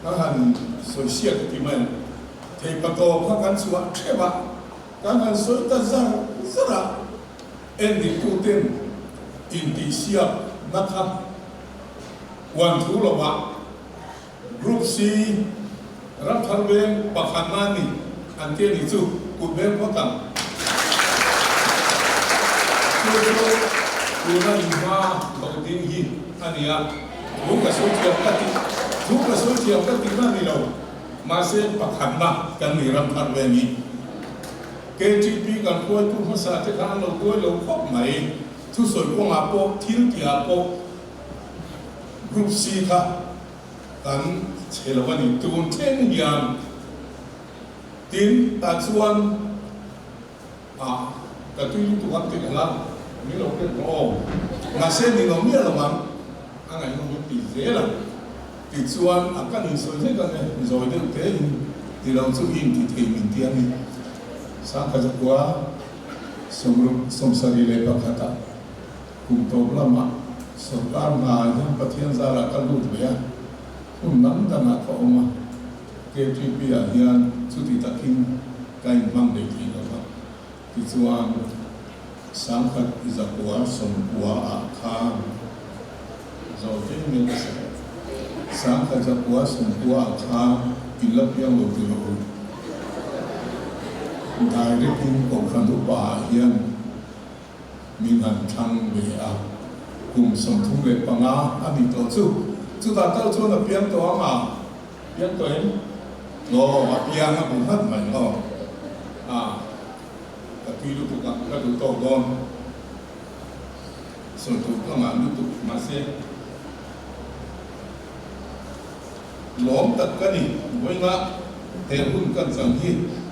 S8: kan han sawi siak a ti mai ang. Theipa tawp kha kan chhuah theuh a, kan han sawi ta zar zar a. Endiktuten intihsiak na kha huan thu lovah Group C Ramthar Veng pakhatna ni an ti a nih chu kut veng phawt ang. Chu chu tuna inhma lo ding hi a ni a, thu ka sawi thiam ka ti, thu ka sawi thiam ka tihna a ni lo, mahse pakhatna kan ni Ramthar Veng hi. KTP kan hruaitu hmasa te kha an lo tuai lo khawp mai. Thusawi kawngah pawh thil tihah pawh Group C kha kan chhe lo a ni. Tun thleng hian tin tah chuan ah ka tui lutuk ang tih kha min lo hriat rawh aw. Mahse ni lo miah lo ang a ngaihnawm in ti zel ang. Tichuan a kan insawi hlek ang e, zawi deuh te in ti lo chu i inti thei min ti a ni. Sangkhazakhua 71 ah kum tawp lamah sorkar hna hian Pathian zarah ka lut ve a, hmun dang dangah ka awm a, KTP ah hian chuti takin ka inhmang ve thei lo va. Tichuan 1990 ah khan Zawltei Milk Sek. Sangkhat zakua sawmkua ah khan in la piang lo ti rawh u. Direct in Kohhran upa ah hian min han thlang ve a, kum 35 a ni tawh chu. Chutah tal chuan a piang tawh ang a, piang tawh em? Aw, a piang a bu nghat mai aw. A, ka tui lutuk a, ka duh tawk dawn. Sawi tur ka ngah lutuk mahse lawm tak ka ni vawiinah he hun kan chang hi.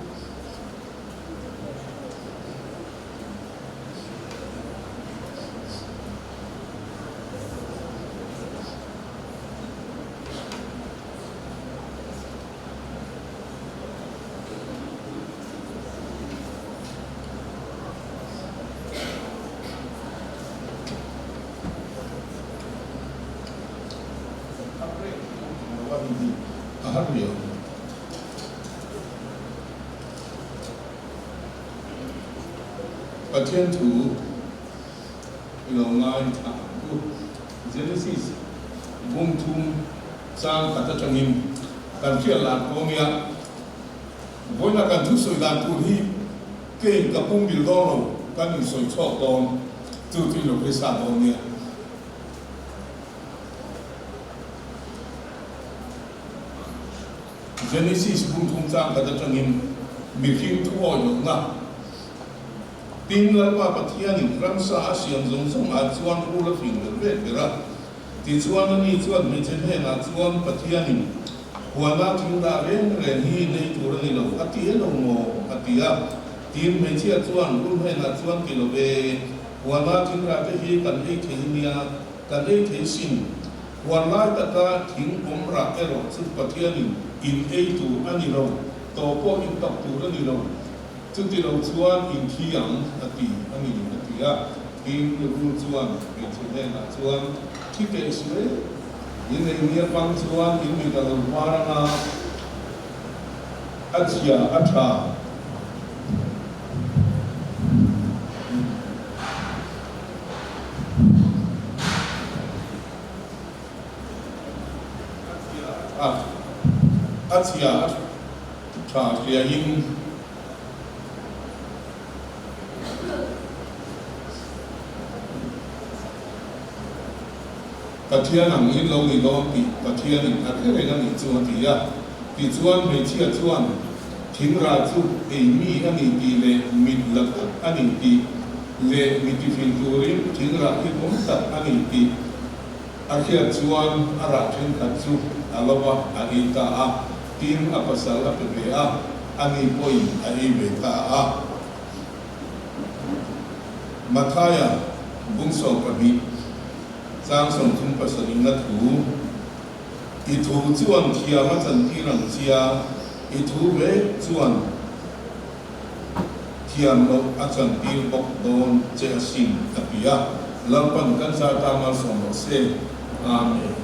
S8: A har riau. Pathian thu i lo ngaithla ang u. Genesis bung thum chang khat atangin kan hriat lar pawh nia. Vawiina kan thusawi dan tur hi keiin ka pum bil dawn lo, kan insawi chhuak dawn, chu chu i lo hresa dawn nia. Genesis bung thum chang khat atangin mihring thuawi lohna, Tin, Lalpa Pathianin ramsa a siam zawng zawng ah chuan rul a fing ber ber ber a. Tichuan, ani chuan hmeichhe hnenah chuan Pathianin huana thil dah reng reng hi nei tur a ni lo, a ti elo maw? a ti a. Tin, hmeichhia chuan rul hnenah chuan ti lo ve, huana thil rah te hi kan ei thei nia, kan ei thei sin. Huan lai taka thing awm rah erawh chu Pathianin in ei tur a ni lo, tawh pawh in tawk tur a ni lo. Chuti lo chuan in thi ang, a ti a ni, a ti a. Tin, rul chuan hmeichhe hnenah chuan, Thi teh suh e, in ei ni apang chuan in mit a lo var ang a, a chhia a tha. A chhia a tha, a chhia a tha hriain. Pathian ang in lo ni dawn tih Pathianin a hre reng a nih chu a ti a. Tichuan hmeichhia chuan thing rah chu ei mi a ni tih leh mit la tak a ni tih leh mi tifin turin thing rah hi awm tak a ni tih a hriat chuan a rah thenkhat chu a lo va a ei ta a. Tin, a pasal a pe ve a, ani pawhin a ei ve ta a. Mathaia bung 12, chang 37 na thu, I thu chuan thiam a chantir ang chia, i thu ve chuan thiam loh a chantir bawk dawn che asin, a ti a. Lalpan kan zar ta malsawm rawh se. Amen.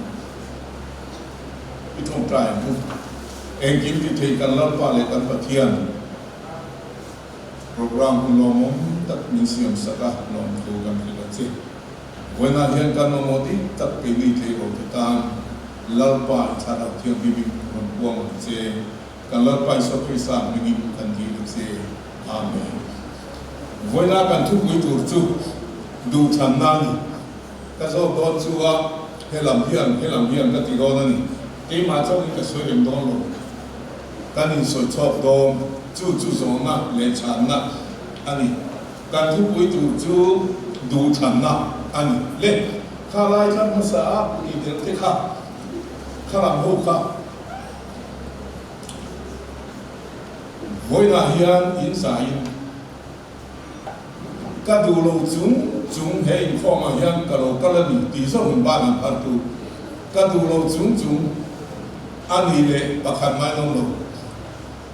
S8: I tawngtai ang u. Engkim ti thei kan Lalpa leh kan Pathian program hun lawmawm tak min siam sak a, lawmthu kan hrilh a che. Vawiinah hian kan mamawh dik tak keini thei ro te tan Lalpa i thlarau thianghlim in rawn puang ang che. Kan Lalpa Isua Krista hmingin kan dil a che. Amen. Vawiinah kan thupui tur chu duhthlanna a ni. Ka zawt dawn chu a, helam hian, helam hian ka ti dawn a ni. Keimah chauhin ka sawi reng dawn lo. Kan insawi chhuak dawn, chu chu zawhna leh chhanna a ni. Kan thupui tur chu duhthlanna a ni. Le, kha lai thlang hmasa a put i der te kha, kha lam ho kha. Vawiinah hian in zaiin. Ka duh lo chung chung he inkhawm ah hian ka lo kal a ni tih zawng in ban an phar tu. Ka duh lo chung chung a ni leh pakhat mai nawm lo.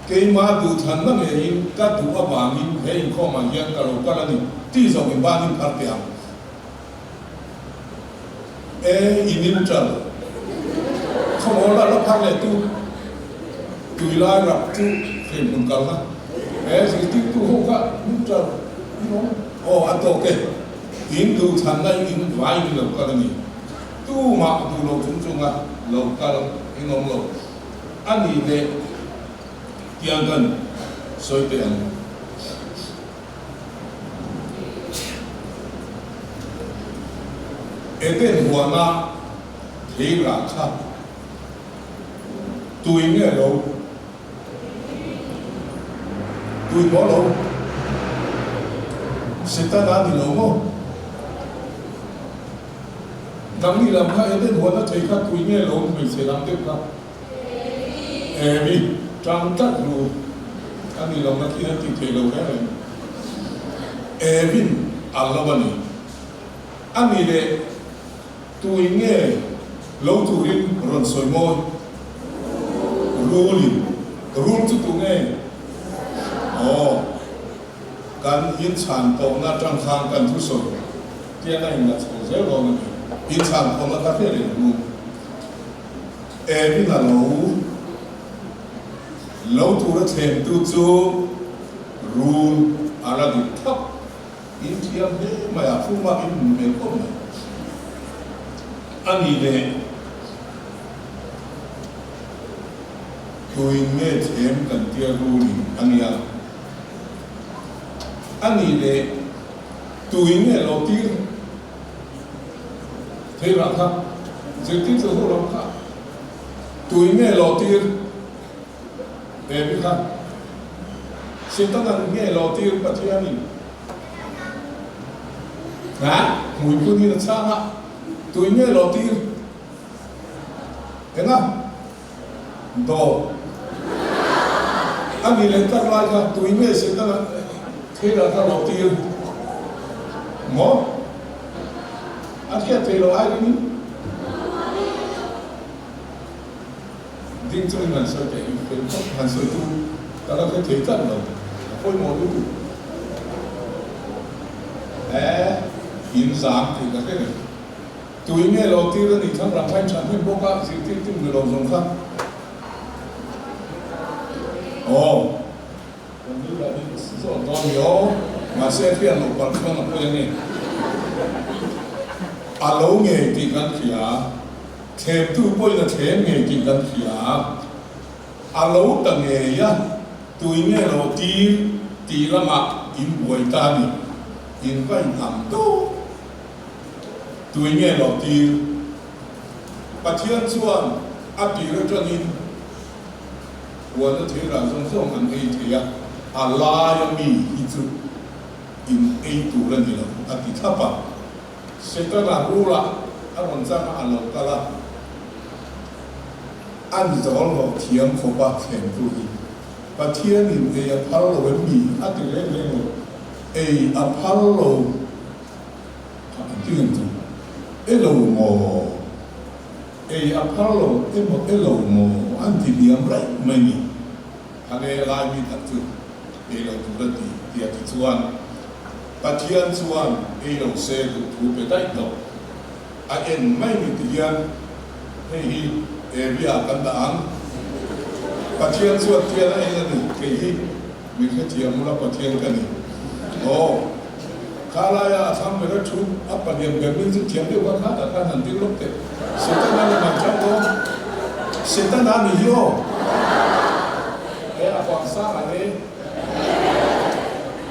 S8: Keimah duhthlanna ngeiin ka duh avangin he inkhawm ah hian ka lo kal a ni tih zawng in ban in phar teh ang. E i neutral. Khawmawl la la phar leh tu tui lai rap chu hrimhmun kal na. E zirtirtu ho kha neutral i awm. Aw a tawk e. In duhthlanna in in vai ni lo kal a ni. Tumah duh lo chung chunga lo kal in awm lo a nih leh tiang kan sawi teh ang. Eden huana thei rah kha tui nge lo? Tui maw lo? Setana ni lo maw? Nangni lam kha Eden huana thei kha tui nge lo hmeichhe lam deuh kha? Evi, tang tlat ru a ni lo na khi an ti thei lo reng reng. Evin a lo a ni. A ni leh tui nge lo turin rawn sawi mawi? Rulin. Rul chu tu nge? Aw, kan inchhan tawhna atang khan kan thusawi tiang a inla chho zel dawn a ni. Inchhan tawhna kha hriat reng ru. Evin a lo lo tura thlemtu chu rul a la dik thap. In thiam hle mai a, fuma in hmu ve khawp mai. A ni leh tuin nge thlem kan tia rulin a nia. A ni leh tuin nge lo tir. Thei rah kha zirtir chu ho lo kha tui nge lo tir ve mi kha Setanan nge lo tir Pathianin ha hmui phunin a chhang a tui nge lo tir enga daw a ni leh tak lai kha tui nge Setana thei rah kha lo tir maw? A hriat theih loh ai ringin ding chungin han sawi theih hi fel khawp han sawi chu ka la hre thei tlat lo, a pawimawh lutuk e, in zam tih ka hre reng. Tui nge lo tir a nih thlang ram kha in that hnem bawk a, zirtir tum ni lo zawng kha. Aw. Kan nu lah hi zawt dawn ni aw, mahse hriat loh palh chuan a pawi a ni. A lo ngei tih kan hria, thlemtu pawhin a thlem ngei tih kan hria. A lo ta ngei a, tui nge lo tir tih lamah in buai ta a ni, in va inham deuh. Tui nge lo tir? Pathian chuan a tir atangin. Huana thei rah zawng zawng an ei thei a, a laia mi hi chu in ei tur a ni lo, a ti thlap a. Setana rula a rawn chang a, a lo kal a, a ni zawl lo thiam khawp a thlentu hi Pathianin ei a phal lo em mi? a ti reng reng lo, ei a phal lo a ti reng chu, e lo maw? Ei a phar lo emaw e lo maw an ti liam raih mai ni. Hane lai mi tak chu ei lo tur a ti ti a ti chuan Pathian chuan ei lo se duh thu pe daih tawh a en mai ni ti hian hei hi area kan dah ang. Pathian chuan tian a en a ni kei hi mi hrethiam ula Pathian ka ni. Aw. Kha laia a thlang ber a thu a palian ber min chu thiam deuh kha kha tak khan han ding lawk teh. Setana ni man chang dawn. Setana ni hi aw. He a huang sang a le.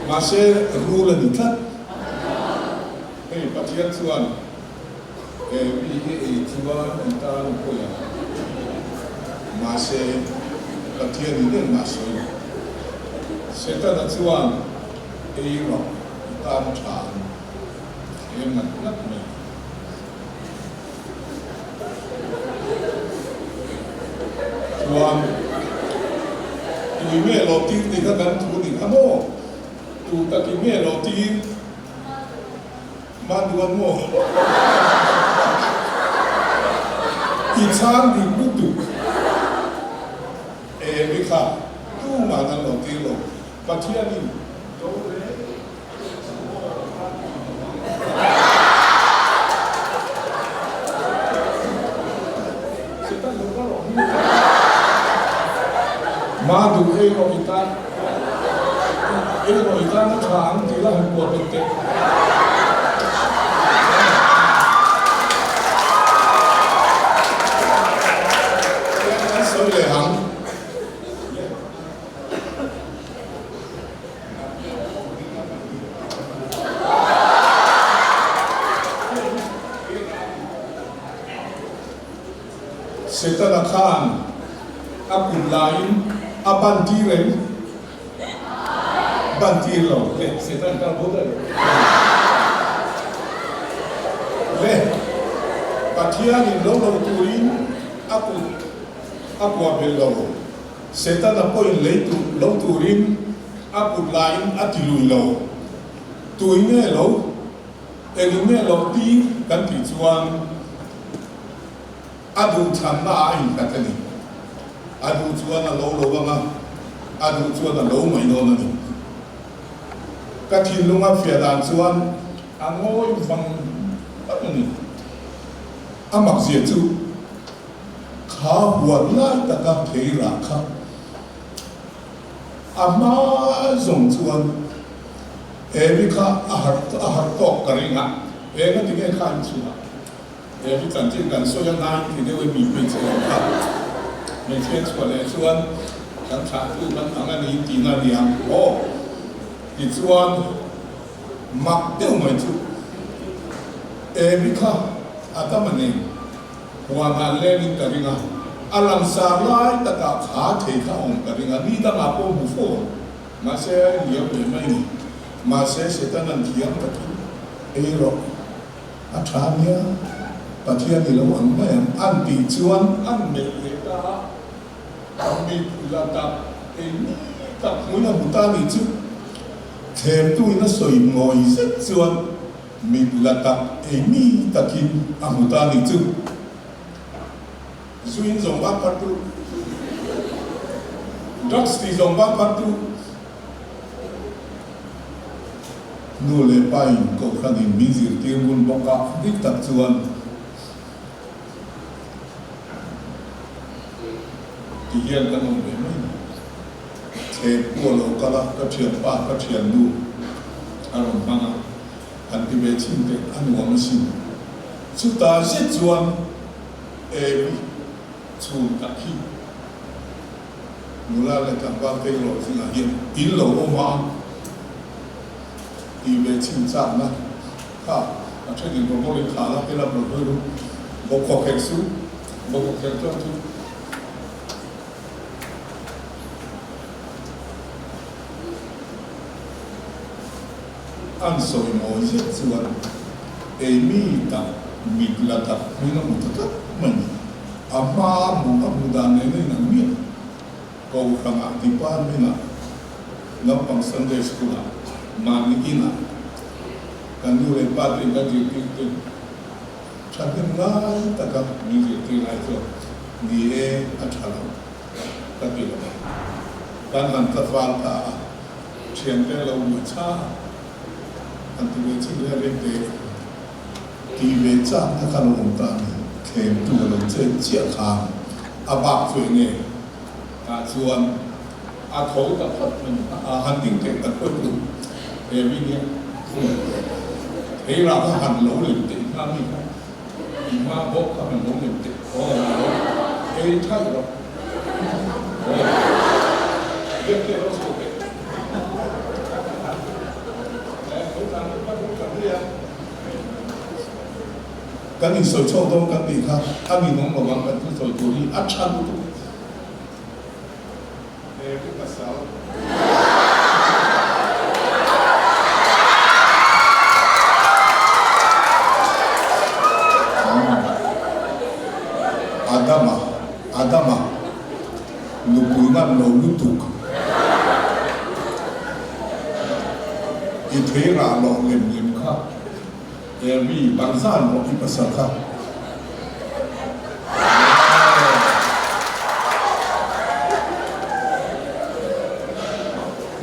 S8: Mahse rul a ni tlat. Hei Pathian chuan he mi hi ei chuan an tan a pawi ang. Mahse Pathian in engmah sawi lo. Setana chuan. Ei rawh i tan tha ang thlem ngat ngat mai. Chuan tui nge lo tir tih kha kan thu ni kha maw? Tu tak i nge lo tir Maduan maw? I chhang dik lutuk e mi kha tumah an lo tir lo. Pathianin do reng Setan lo kal rawh hi. Ma duh ei rawh i tan ei rawh i tan a tha ang tih la han kuah bet teh. Setana khan a kut laiin a ban tir em? Ban tir lo. Le, Setan kha bo daih lo. Le, Pathianin lo lo turin a kut a kuah belh lo. Setana pawhin lei tur lo turin a kut laiin a ti lui lo. Tui nge lo? Engin nge lo ti kan tih chuan a duh chhanna ah a innghat a ni. A duh chuan a lo lo ang a, a duh chuan a lo mai dawn a ni. Ka thinlung a fiah dan chuan a ngawi vang vang a ni. A makzia chu kha huan lai taka thei rah kha a hma zawng chuan Amy kha a harh a harh tawk ka ring a, eng a ti nge kha in chhun a? Amy chanchin kan sawi a ngai ti deuh e mi hmeichhe lo kha hmeichhe chhuah leh chuan kan thlahtu kan ang a ni tihna a ni ang aw. Tichuan mak deuh mai chu Amy kha a dam a ni. Huan han leng in ka ring a, a langsar lai takah kha thei kha awm ka ring a, ni dangah pawh hmu fo ang. Mahse a inliam ve mai ni. Mahse Setanan thiam takin ei rawh a tha nia, Pathian i lo ang mai ang an tih chuan an melh leh ta a, a mit la tak ei ni tak hmuin a hmu ta ni chu. Thlemtuin a sawi ngawi zet chuan mit la tak ei ni takin a hmu ta ni chu. Zu in zawng bak phat tu, drugs ti zawng bak phat tu, nu leh pa in kohhran in min zirtir ngun bawk a, dik tak chuan ti hian kan awm ve mai ni. Thleng pawh a lo kal a, ka thianpa, ka thiannu a rawn hmang a, han ti ve chhin teh, a nuam asin. Chutah zet chuan Evi chhun tak hi nula leh tlangval te erawh zingah hian in lo awm a tih ve chhin chakna kha a thenin rawn awlin thlah la, helam rawn hawi ru bawkhaw khek su, bawkhaw khek chuan chu An sawi mawi zet chuan Amy tak mit la tak hming a hmu ta tlat mai ni. A hma a hmuh a hmuh dan nen a inang miah. Kohhrangah department-ah naupang Sunday School-ah mahni inah kan nu leh pa te in kan zirtir te thahnem ngai taka min zirtir lai chuan ni e a tha lo ka ti lo a. Kan han tla fal ta a. Thiante lo ni cha an ti ve chin reng reng te ti ve chak na kha lo awm ta a ni. Thlemtu a lo chet chiah khan a bak chu eng nge tah chuan a tho ta phawt mai ni. A han ding teh ta khuai tu he mi nia thei rah kha han lo lem teh i hma mi kha i hma bawk kha han lo lem teh aw lo ei thaih rawh aw biak teh rawh chho teh Kan insawi chhuak dawn kan tih kha a ninawm lo ang kan thusawi tur hi a tha lutuk. He ri pasal. Adama, Adama. Nupui ngam lo lutuk. I thei rah loh lem lem kha Elvi bang zan rawh i pasal kha.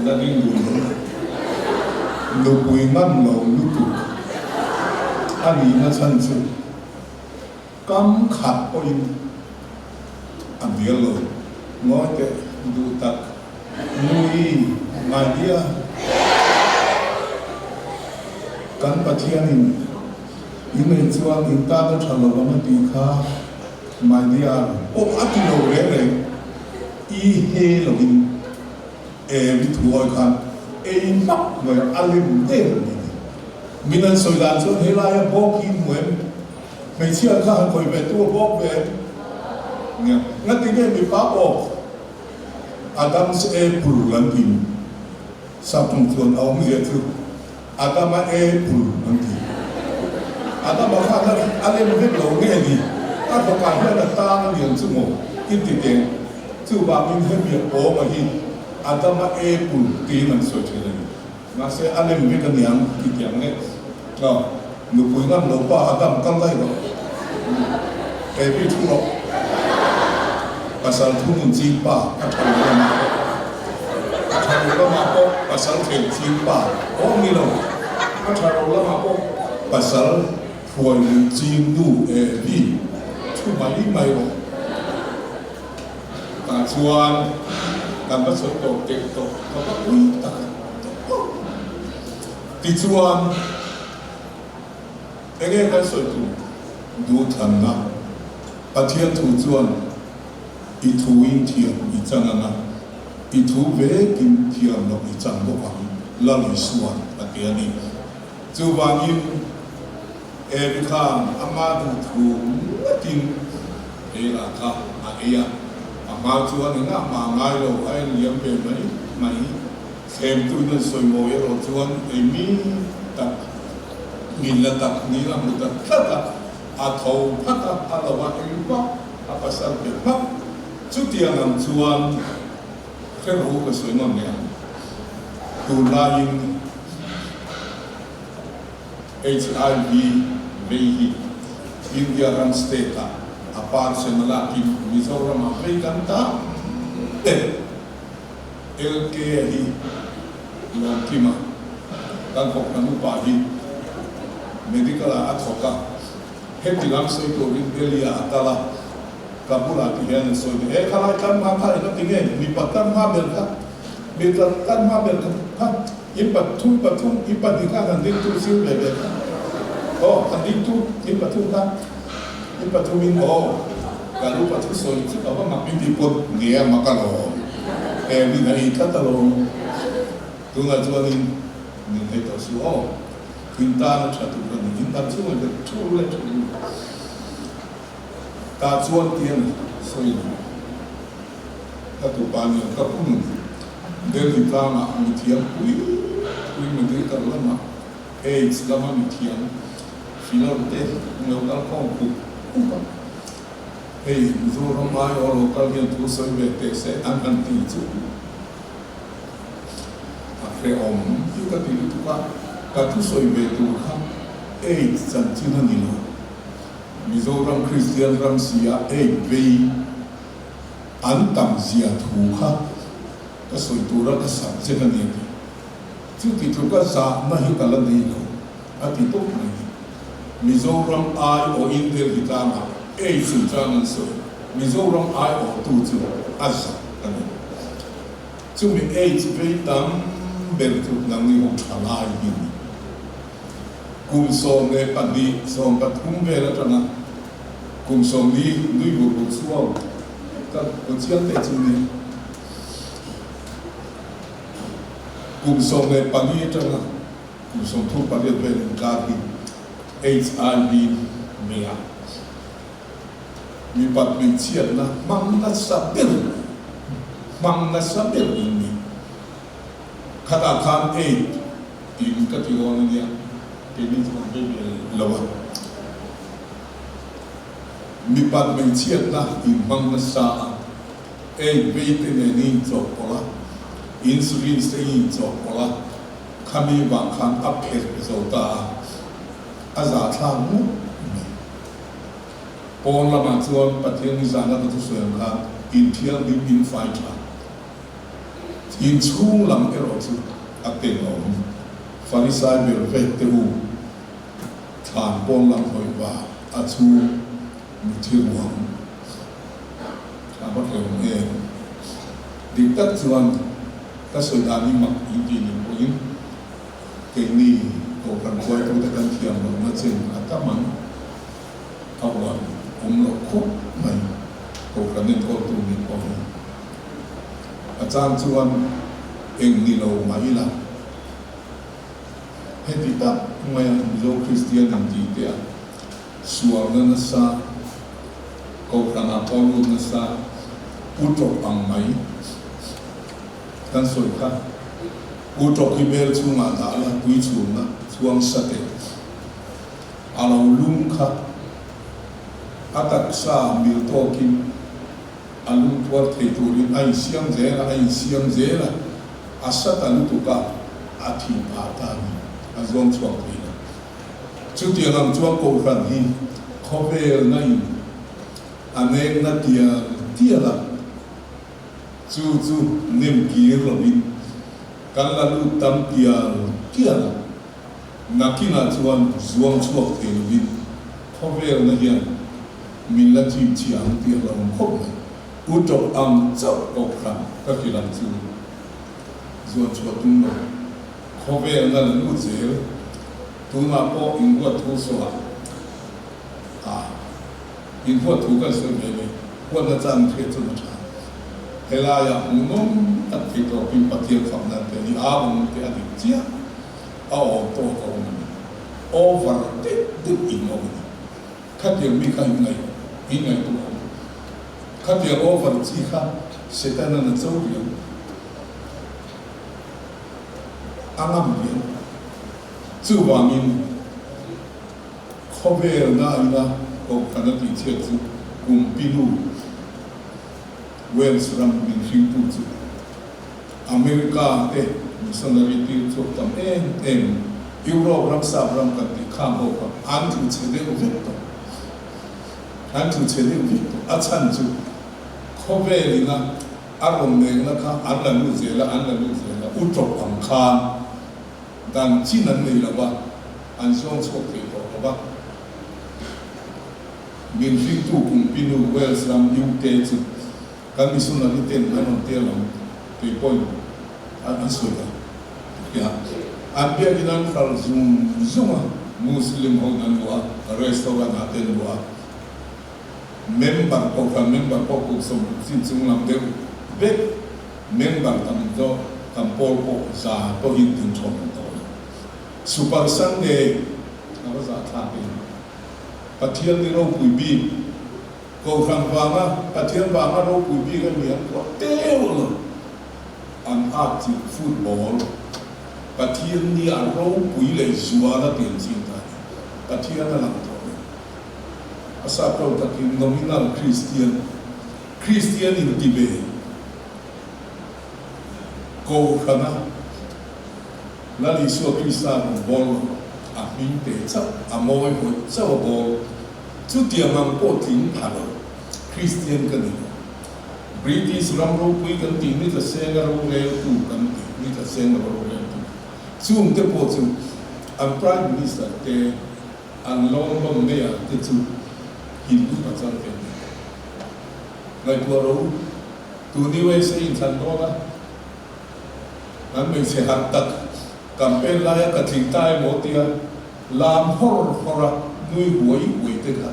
S8: La ding dun lo. Nupui ngam lo lutuk a nihna chhan chu. Kam khat pawhin a bial lo. Ngawi teh duh tak nui ngai dia. Kan Pathianin in ei chuan in tan a tha lo ang a tih kha my dear pawh a ti lo reng reng. I he loin Evi thuawi khan ei hmak mai a lem der a ni. Min an sawi dan chuan helaia bawk hi hmu em? Hmeichhia kha han khawih ve tu a bawk ve em? Nia, ngati nge mipa pawh Adam's apple an ti Saptawng chuan a awmzia chu Adama apple an ti. Adama khan a lem vek lo nge ni? A thawkah hian a tang a lian chu maw? I ti teng. Chuvangin hemi awma hi Adama apple tiin an sawi thin a ni. Mahse a lem vek a niang ti tiang nge? Aw, nupui ngam lo pa Adam kal daih rawh. Evi thu rawh. Pasal thu nun ching pa a tha lo lamah pawh a tha lo lamah pawh pasal thel ching pa awm ni lo. A tha lo lamah pawh pasal hruai lui ching nu Evi thu mai mai rawh. Tah chuan kan va sawi tawh teh tawh ka va ui tak tawh. Tichuan enge kan sawi tur? Duhthanna, Pathian thu chuan i thu in thiam i chang ang a, i thu vekin thiam loh i chang bawk ang, Lal Isua'n a ti a ni. Chuvangin Evi khan ama duhthu ngatin ei lah kha a ei a, a hma chuan engah mah ngai lo a en liam ve mai mai. Thlemtuin an sawi mawi erawh chuan ei mi tak min la tak ni a hmu ta tlat a, a tho phat a, a lo a ei vak, a pasal pe hmak. Chutiang ang chuan hre rawh u ka sawi ngam leh ang. Tunlaiin HIV vei hi India ram state ah a parsen a lakin Mizoram ah vei kan ta tep. LK a hi Lawmkima kan kohhran upa hi medical ah a thawk a, heti lam sawi turin Delhi ah a kal a, ka bulah ti hian an sawi ve, He khalai tlanhma kha eng a ti nge? Mipa tlanhma ber kha, mipa tlanhma ber kha kha. In pathum pathum, in pahnih kha han ding tu sir ve ve kha. Aw, han ding tu, in pathum kha, in pathum in aw, ka lu pathum sawi chu ka va mak in tih pawh nge a mak alawm, he min a ei tlat alawm. Tunah chuan in min thei tawh suh aw, in tan a tha tur a ni, in dam chhung in thu leh thu ta chuan tiang sawi lo. Ka tupa nen ka pum Delhi tlangah mithiam pui pui medical lamah AIDS lama mithiam filawr te an lo kal khawm khup khup a. Hei Mizoram aiawh lo kal hian thu sawi ve teh se an han ti chu a hrehawm hi ka ti lutuk a, ka thusawi ve tur kha AIDS chanchin a ni lo. Mizoram Kristian ram si a AIDS vei An tam zia thu kha ka sawi tura ka subject a ni a ti. Chuti tluka zahna hi ka la nei lo a ti tawp mai ni. Mizoram aiawhin Delhi tlangah ei chungchang an sawi. Mizoram aiawhtu chu a zah a ni. Chumi AIDS vei tam ber chu nangni ho tha lai hi a ni. Kum 12, 13 vel atanga Kum 40 nui vur vur chhuau ka aw chiang teh chu nia. Kum 14 atanga kum 38 vel inkar hi HIV nei a, mipat hmeichhiatna hmang nasa ber hmang nasa ber in ni. Khatah khan AIDS tiin ka ti dawn a nia, keini chu kan vei ve lo a. Mipat hmeichhiatna inhmang nasa a, ei vei te nen i inchawhpawlh a, insulin te i inchawhpawlh a, khami vang khan a pherh zo ta a, a zahthlak ngawt mai. Pawn lamah chuan Pathian nizana ka thusawi ang khan inthianghlim infai tha. Inchhung lam erawh chu a tenawm. Farisai ber vek te u. Thlan pawn lam hawi va a chu mithi ruang a va hleuh em? Dik tak chuan ka sawi dan hi mak in tih nih pawhin keini Kohhran huaitute kan thiam lohna chen a tam ang a uan awm loh khawp mai Kohhran enkawltu nih pawh hi a chang chuan eng ni lo mah ila. Heti tak maia Mizo Kristian in tih te a sualna nasa, Kohhranah pawh lut nasa U Tawk ang mai kan sawi kha. U Tawk hi bel chhungah dah la tui chhumna chhuang sa teh a lo lum kha a taksa mil tawkin a lum tuar thei turin a insiam zel a, a insiam zel a, a sa ta lutuk a, a thih phah ta a ni, a zuang chhuak thei lo. Chutiang ang chuan Kohhran hi khawvelna in a nekna tial tial a, chu chu nem kir lovin kan la lut tam tial tial a, nakinah chuan zuang chhuak thei lovin khawvelna hian min la chim chhia ang tih a hlauhawm khawp mai. U tawp ang chauh Kohhran ka hrilh ang chu zuan chhuah tum lo. Khawvelna la lut zel, tunah pawh inhuat thu saw ah inhuat thu kan sawi ve mai, huatna chan hriat chu a tha. Helaiah hmuhnawm tak thei tawpin Pathian fakna te hi a awm te a dik chiah, a awm tawk a awm a ni. Over deuh deuh in awm a ni. Khatiang mi kha in ngaih in ngaihtuah awm. Khatiang over chi kha Setanan a cho riau. A ngam viau. Chuvangin khawvelna ina Kohhran a tihchhiat chu Kumpinu, Wales ram min hringtu chu America te missionary tir chhuak tam em em, Europe ram sap ram kan tih khang ho kha an tlu chhe deuh vek tawh. An tlu chhe deuh vek tawh. A chhan chu khawvel ina A rawn nengna kha an la lut zel a, an la lut zel a, u tawp ang khan dan chin an nei lo va, an zawng chhuak thei tawh lo va. Min hringtu Kumpinu Wales ram UK chu kan missionary ten an rawn tel ang kei pawhin an sawi ta tia. An biakin an hral zung zung a, Muslim ho in an luah a, restaurant ah te an luah a. Member Kohhran member pawh kum 60 chin chung lam deuh vek member tam zawk kan pawl pawh za pawhin tin thawm an tawh lo. Super Sunday a va zah thlak em. Pathian ni ropui bik Kohhran vanga Pathian vanga ropui bik a ni an kuah teuh lo. An at chilh football Pathian ni a ropui leh zual a pian chin ta a ni. Pathian a lang tawh lo. A sap lo takin nominal Kristian, Kristian inti ve, Kohhrana Lal Isua Krista rawn bawl lo, a hming te chauh, a mawi hawih chauh a bawl, chutiang ang pawh tling pha lo Kristian ka ni lo. British ram ropui kan tih ni tla senga roreltu kan tih ni tla senga roreltu chungte pawh chu an Prime Minister te, An lawm lawm mai a te chu Hindu pachal te an ni. Ngaihtuah ro tun USA in thlan dawn a, an hmeichhe harh tak campaign laia ka tling ta emaw tia lam hawr hawr a nui huai huai te kha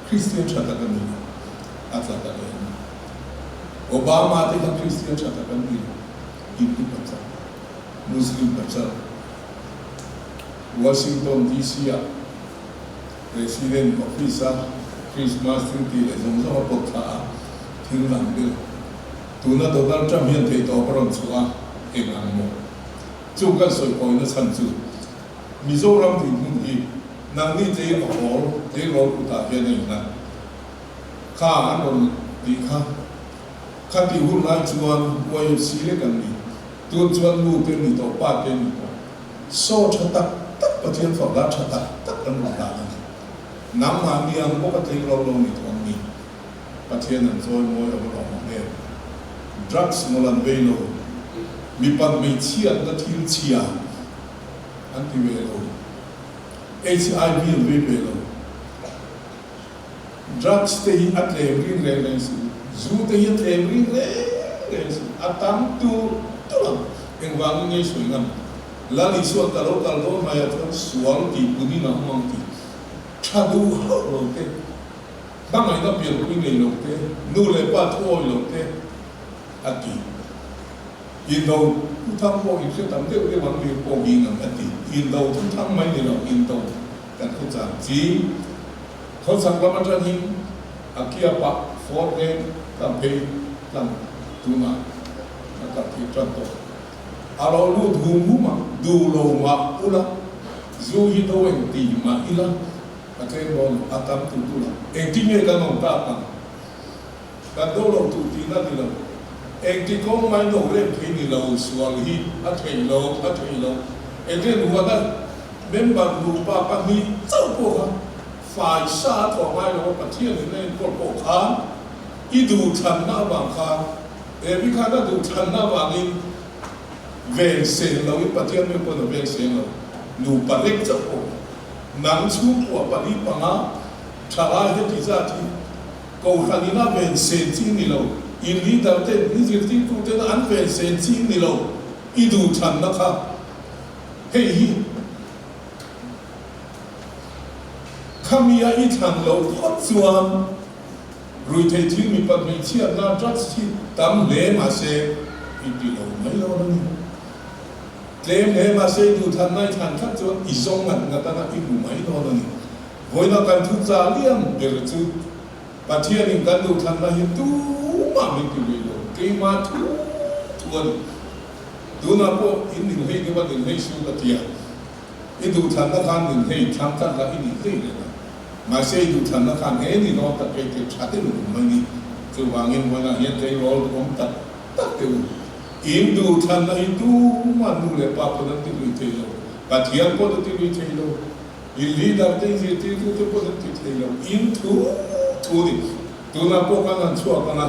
S8: Christian tha tak a ni lo, a tla ta leh a ni. Obama te kha Christian tha tak an ni lo, Hindu pachal. Muslim pachal Washington DC ah President office a Christmas thil tih leh zawng zawng a pawt thla a, thil dang vel. Tuna Donald Trump hian theihtawp a rawn chhuah a, eng ang maw? Chu kan sawi kawina chhan chu Mizoram dinhmun hi nangni tlei a hawl, tleirawl kutah hian a innghat. Kha an rawn tih kha, kha tih hun lai chuan YFC lek an ni. Tun chuan nu te ni tawh, pa te ni tawh, saw tha tak tak Pathian fapa tha tak tak an rawn dah a ni. Nangmah ni ang bawk a tling lo lo ni tawh ang ni. Pathian an chawi mawi a va lawm ang em. Drugs mawlh an vei lo. Mipat hmeichhiatna thil chhia an ti ve lo. HIV an vei ve lo. Drugs te hi a tlem ring reng reng si, zu te hi a tlem ring reng reng si, a tam tur tur ang. Engvangin nge sawi ngam? Lal Isua ka lo kal dawn hmaiah chuan sual tih punin a awm ang tih tha duh hauh lo te, hmangaihna pianpui nei lo te, nu leh pa thu awih lo te a ti. Indo thuthang pawh in hre tam deuh deuh ang lir pawh nging ang a ti. Indo thuthang mai ni lo, indo. Kan thuchah chi khawchhak lam atangin a kiapah four lane tlang phei tlang tunah a kal theih tan tawh. A lo lut hum hum a, duh lo mah ula, zu hi do eng ti mah ila a tlem dawn lo, a tam tu tu lo. Engtin nge kan awm tak ang? Kan do lo tur tihna ni lo. Engti kawng mai do rem thei ni lo, sual hi a theih lo, a theih lo. Eden huana member nupa pahnih chauh pawh kha fai sa a thawh ngai lo a, Pathian in a enkawl pawh khan i duhthlanna avang khan Evi khan a duhthlanna avangin veng seng lo in Pathian meuh pawn a veng seng lo. Nupa lek chauh pawh kha nang chhungkua pali panga thalai heti zat hi Kohhran in a ven sen chi ni lo, in leader ten, in zirtirtu ten an ven sen chi ni lo, i duhthlanna kha hei hi khami a i thlan loh phawt chuan ruihtheih thil mipat hmeichhiatna drugs hi tam hle mahse i ti lo mai lo a ni. Tlem hle mahse i duhthlanna i thlan tlat chuan i zawng ngat ngat anga i hmu mai dawn a ni. Vawiina kan thu cha liam ber chu Pathianin kan duhthlanna hi tumah min ti lui lo, keimah thu thu a ni. Tunah pawh in nin hlei deuh a nin hlei su ka ti a, i duhthlanna khan nin hlei thlang tlat la i nih hlei reng a, mahse i duhthlanna khan he ni dawn tak kei te tha deuh rum mai ni. Chuvangin vawiinah hian tleirawl awm tak tak teh u, in duhthlanna hi tumah nu leh pa pawn an ti lui thei lo, Pathian pawn a ti lui thei lo. I leader te i zirtirtu te pawh an ti thei lo, in thu thu ni. Tunah pawh kan han chhuak ang a,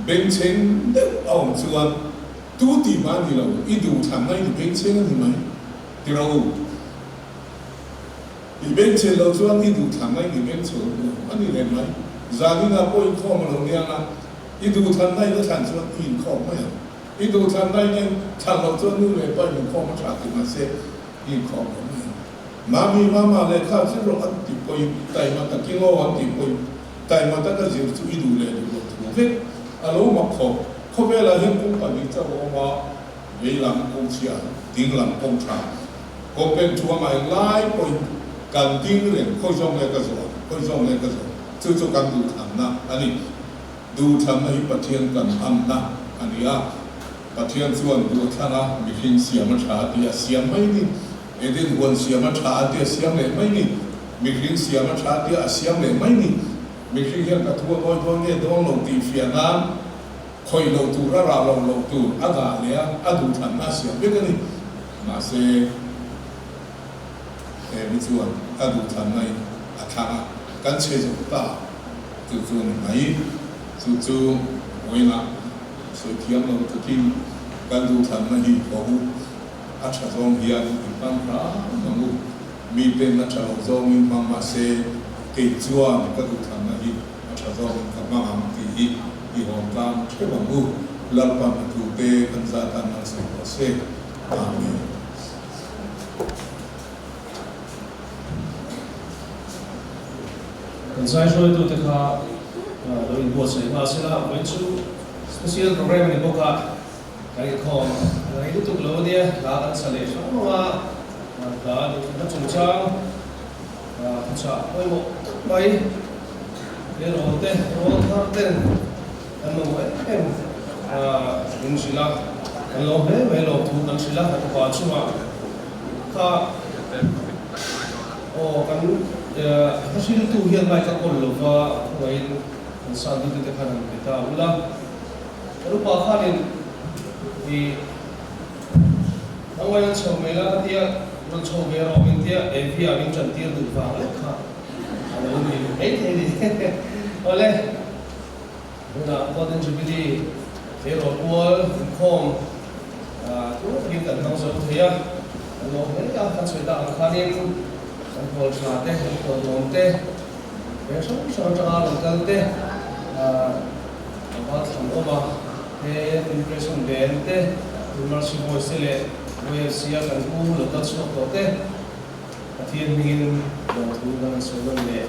S8: bengchheng deuh a awm chuan tu tih mah a ni lo, i duhthlanna i ni bengchheng a ni mai ti rawh u. I bengchhen loh chuan i duhthlanna i ni bengchheng lo a ni leh mai. Zaninah pawh inkhawm a lo niang a, i duhthlanna in a thlan chuan i inkhawm mai ang. I duhthlanna in a thlan loh chuan nu leh pa in inkhawm a tha ti mahse i inkhawm lo mai ang. Mami, mama lehkha zir rawh an ti pawhin taima takin aw an tih pawhin taima taka zir chu i duh leh duh loh thu vek a lo mak khawp. Khawvelah hian kawng pahnih chauh a awm a, vei lam kawng chhia, ding lam kawng tha. Kawng pen thu anga englai pawhin kan ding reng, khawi zawng nge ka zawh, khawi zawng nge ka zawh, chu chu kan duhthlanna a ni. Duhthlanna hi Pathian kan amna a ni a, Pathian chuan duhthlang a mihring siam a tha tih a siam mai ni. Eden huan siam a tha a tia siam leh mai ni. Mihring siam a tha a tia a siam leh mai ni. Mihring hian ka thu a ngawi dawn nge dawn lo tih fiah nan khawih loh tur a rah loh loh tur a dah leh a, a duhthlanna a siam vek a ni. Mahse, he mi chuan a duhthlanna in a thlang a, kan chhe zo ta chu chu a ni mai. Chu chu vawiinah sawi thiam lo takin kan duhthlanna hi haw u. A tha zawng hian i hmang hram ang u. Mi ten a tha lo zawngin hmang mah se, kei chuan ka duhthlanna hi a tha zawngin ka hmang ang tih hi i hawn tlang theuh ang u. Lalpan a thute kan zat tan malsawm rawh se. Amen.
S3: Kan zai hruaitute kha lo inbuatsaih nghal sela, vawiin chu special program a ni bawk a. Kan inkhawm a rei lutuk lo ania, hla kan sa leh hrang hrang a, hla duhthlanna chungchang thuchah pawimawh tak mai tleirawl te, rawl thar ten kan mamawh em em min hrilh a, kan lawm hle mai lawmthu kan hrilh a, kan upa chungah kha aw kan hla hriltu hian mic a kawl lova khawngaihin kan sa dute te khan han pe ta ula. Ka upa khanin i angawi an chho mai la ka tia, rawn chho ve rawh min tia, Evia min ṭan tir duh vang lek kha a lo ni maithei ni. Awle, tunah Golden Jubilee tleirawl kual inkhawm tluang takin kan hmang zo thei a, kan lawm hle a, kan sawi tak ang khanin kan khual ṭha te, kan khual nuam te, veng hrang hrang aṭanga rawn kal te, A va thlan awm a, he Impression Band te, Mercy Voice te leh YFC a kan u lo kal chhuak tawh te Pathian hmingin lawmthu kan han sawi nawn leh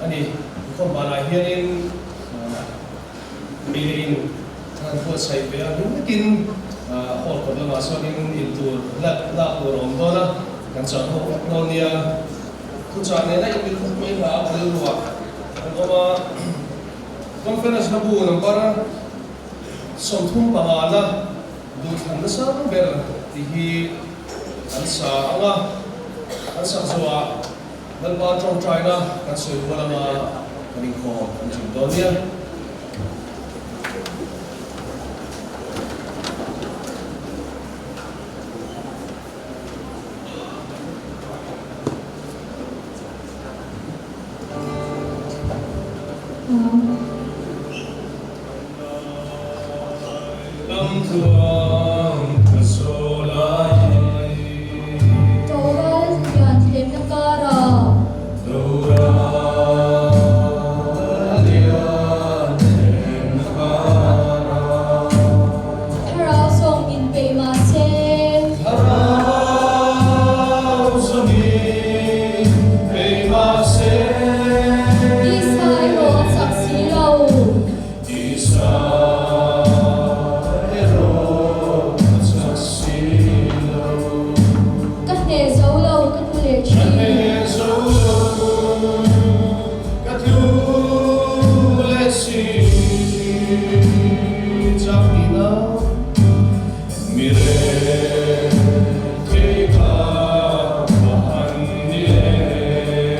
S3: a ni. Inkhawm banah hianin ei leh in kan han buatsaih ve a, hlim takin hall kawt lamah sawnin intur lak tur a awm dawn a, kan chah ho vek dawn nia.
S1: Thuchah nena inmil khawp mai hla a rilruah an awm a. Conference na bu number 35 na duhthlan nasa ber tih hi an sa ang a, an sak zawhah Lalpa tawngtaina kan sawi rual anga kan inkhawm kan ṭin dawn nia.
S5: Doral lian thlemna karah. Thlarau zawng inpeih mah se. Tisa erawh a chak si lo. Ka hneh zo lo ka tlu leh thin.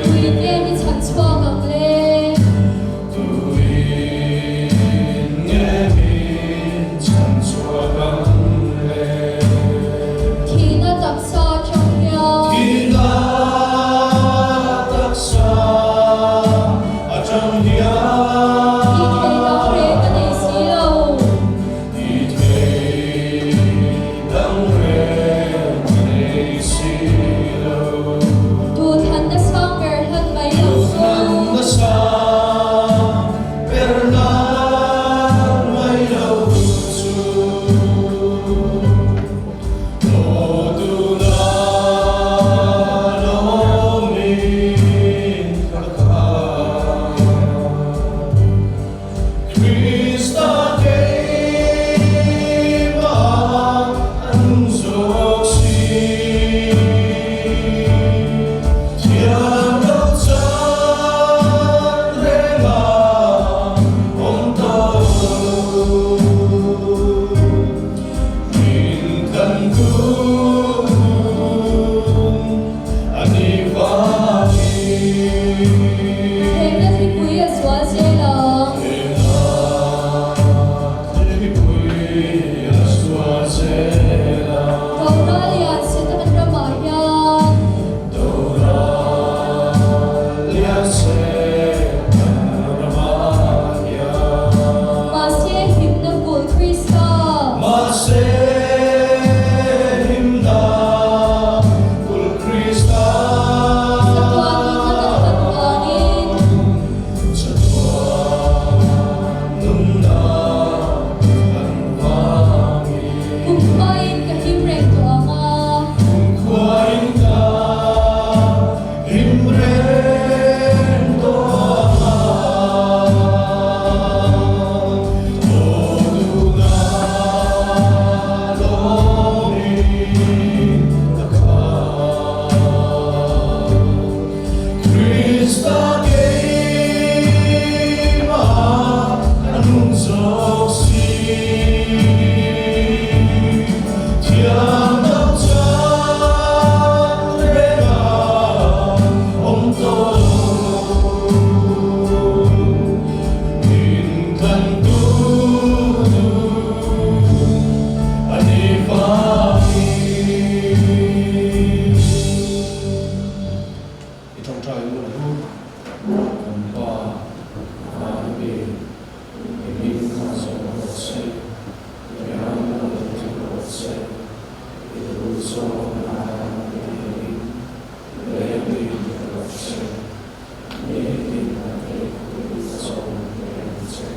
S5: Tui nge mi chhan chhuak ang le? Thihna taksa atang hian. Tih theih dang reng ka nei si lo. Duhthanna sang ber hlan mai lo chu. Thlemna thlipui a zual zel ang. Dora lian Satan ramah hian. Mahse himna kulh Krista. Chatuan nunna ka thlan vangin. Kumkhuain ka him reng tawh ang a.
S1: I ṭawngṭai u ang u. Kan Pa, Van a mi, i hming kha zawh rawh se, i ram a lo thleng rawh se, i duh zawng a ram i theihin lei a mi ni rawh se. Nitin kan ei pui zawng pe ang che.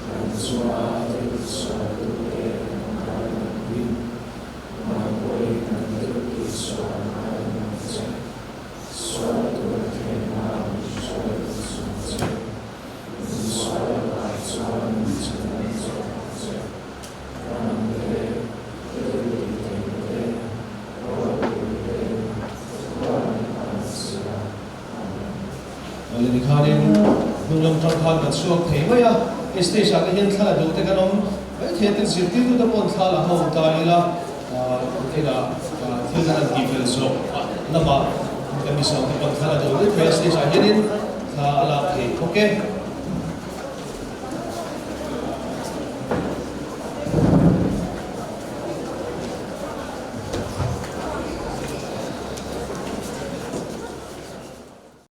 S1: Kan chunga thil sualtute kan ngai ang hi, nang pawhin kan thil tihsual ngai ang che. Sual tur thlenna min hruai Awle tikhanin hnung lam tang khan kan chhuak thei mai a, hei stage ah te hian thla la duh te kan awm mai thei a, tin zirtirtu te pawh thla la ho ta ila inah thil kan han tih fel zawk lamah kan misawm te pawh thla la duh mai thei a, stage ah hianin thla a lak thei bawk e.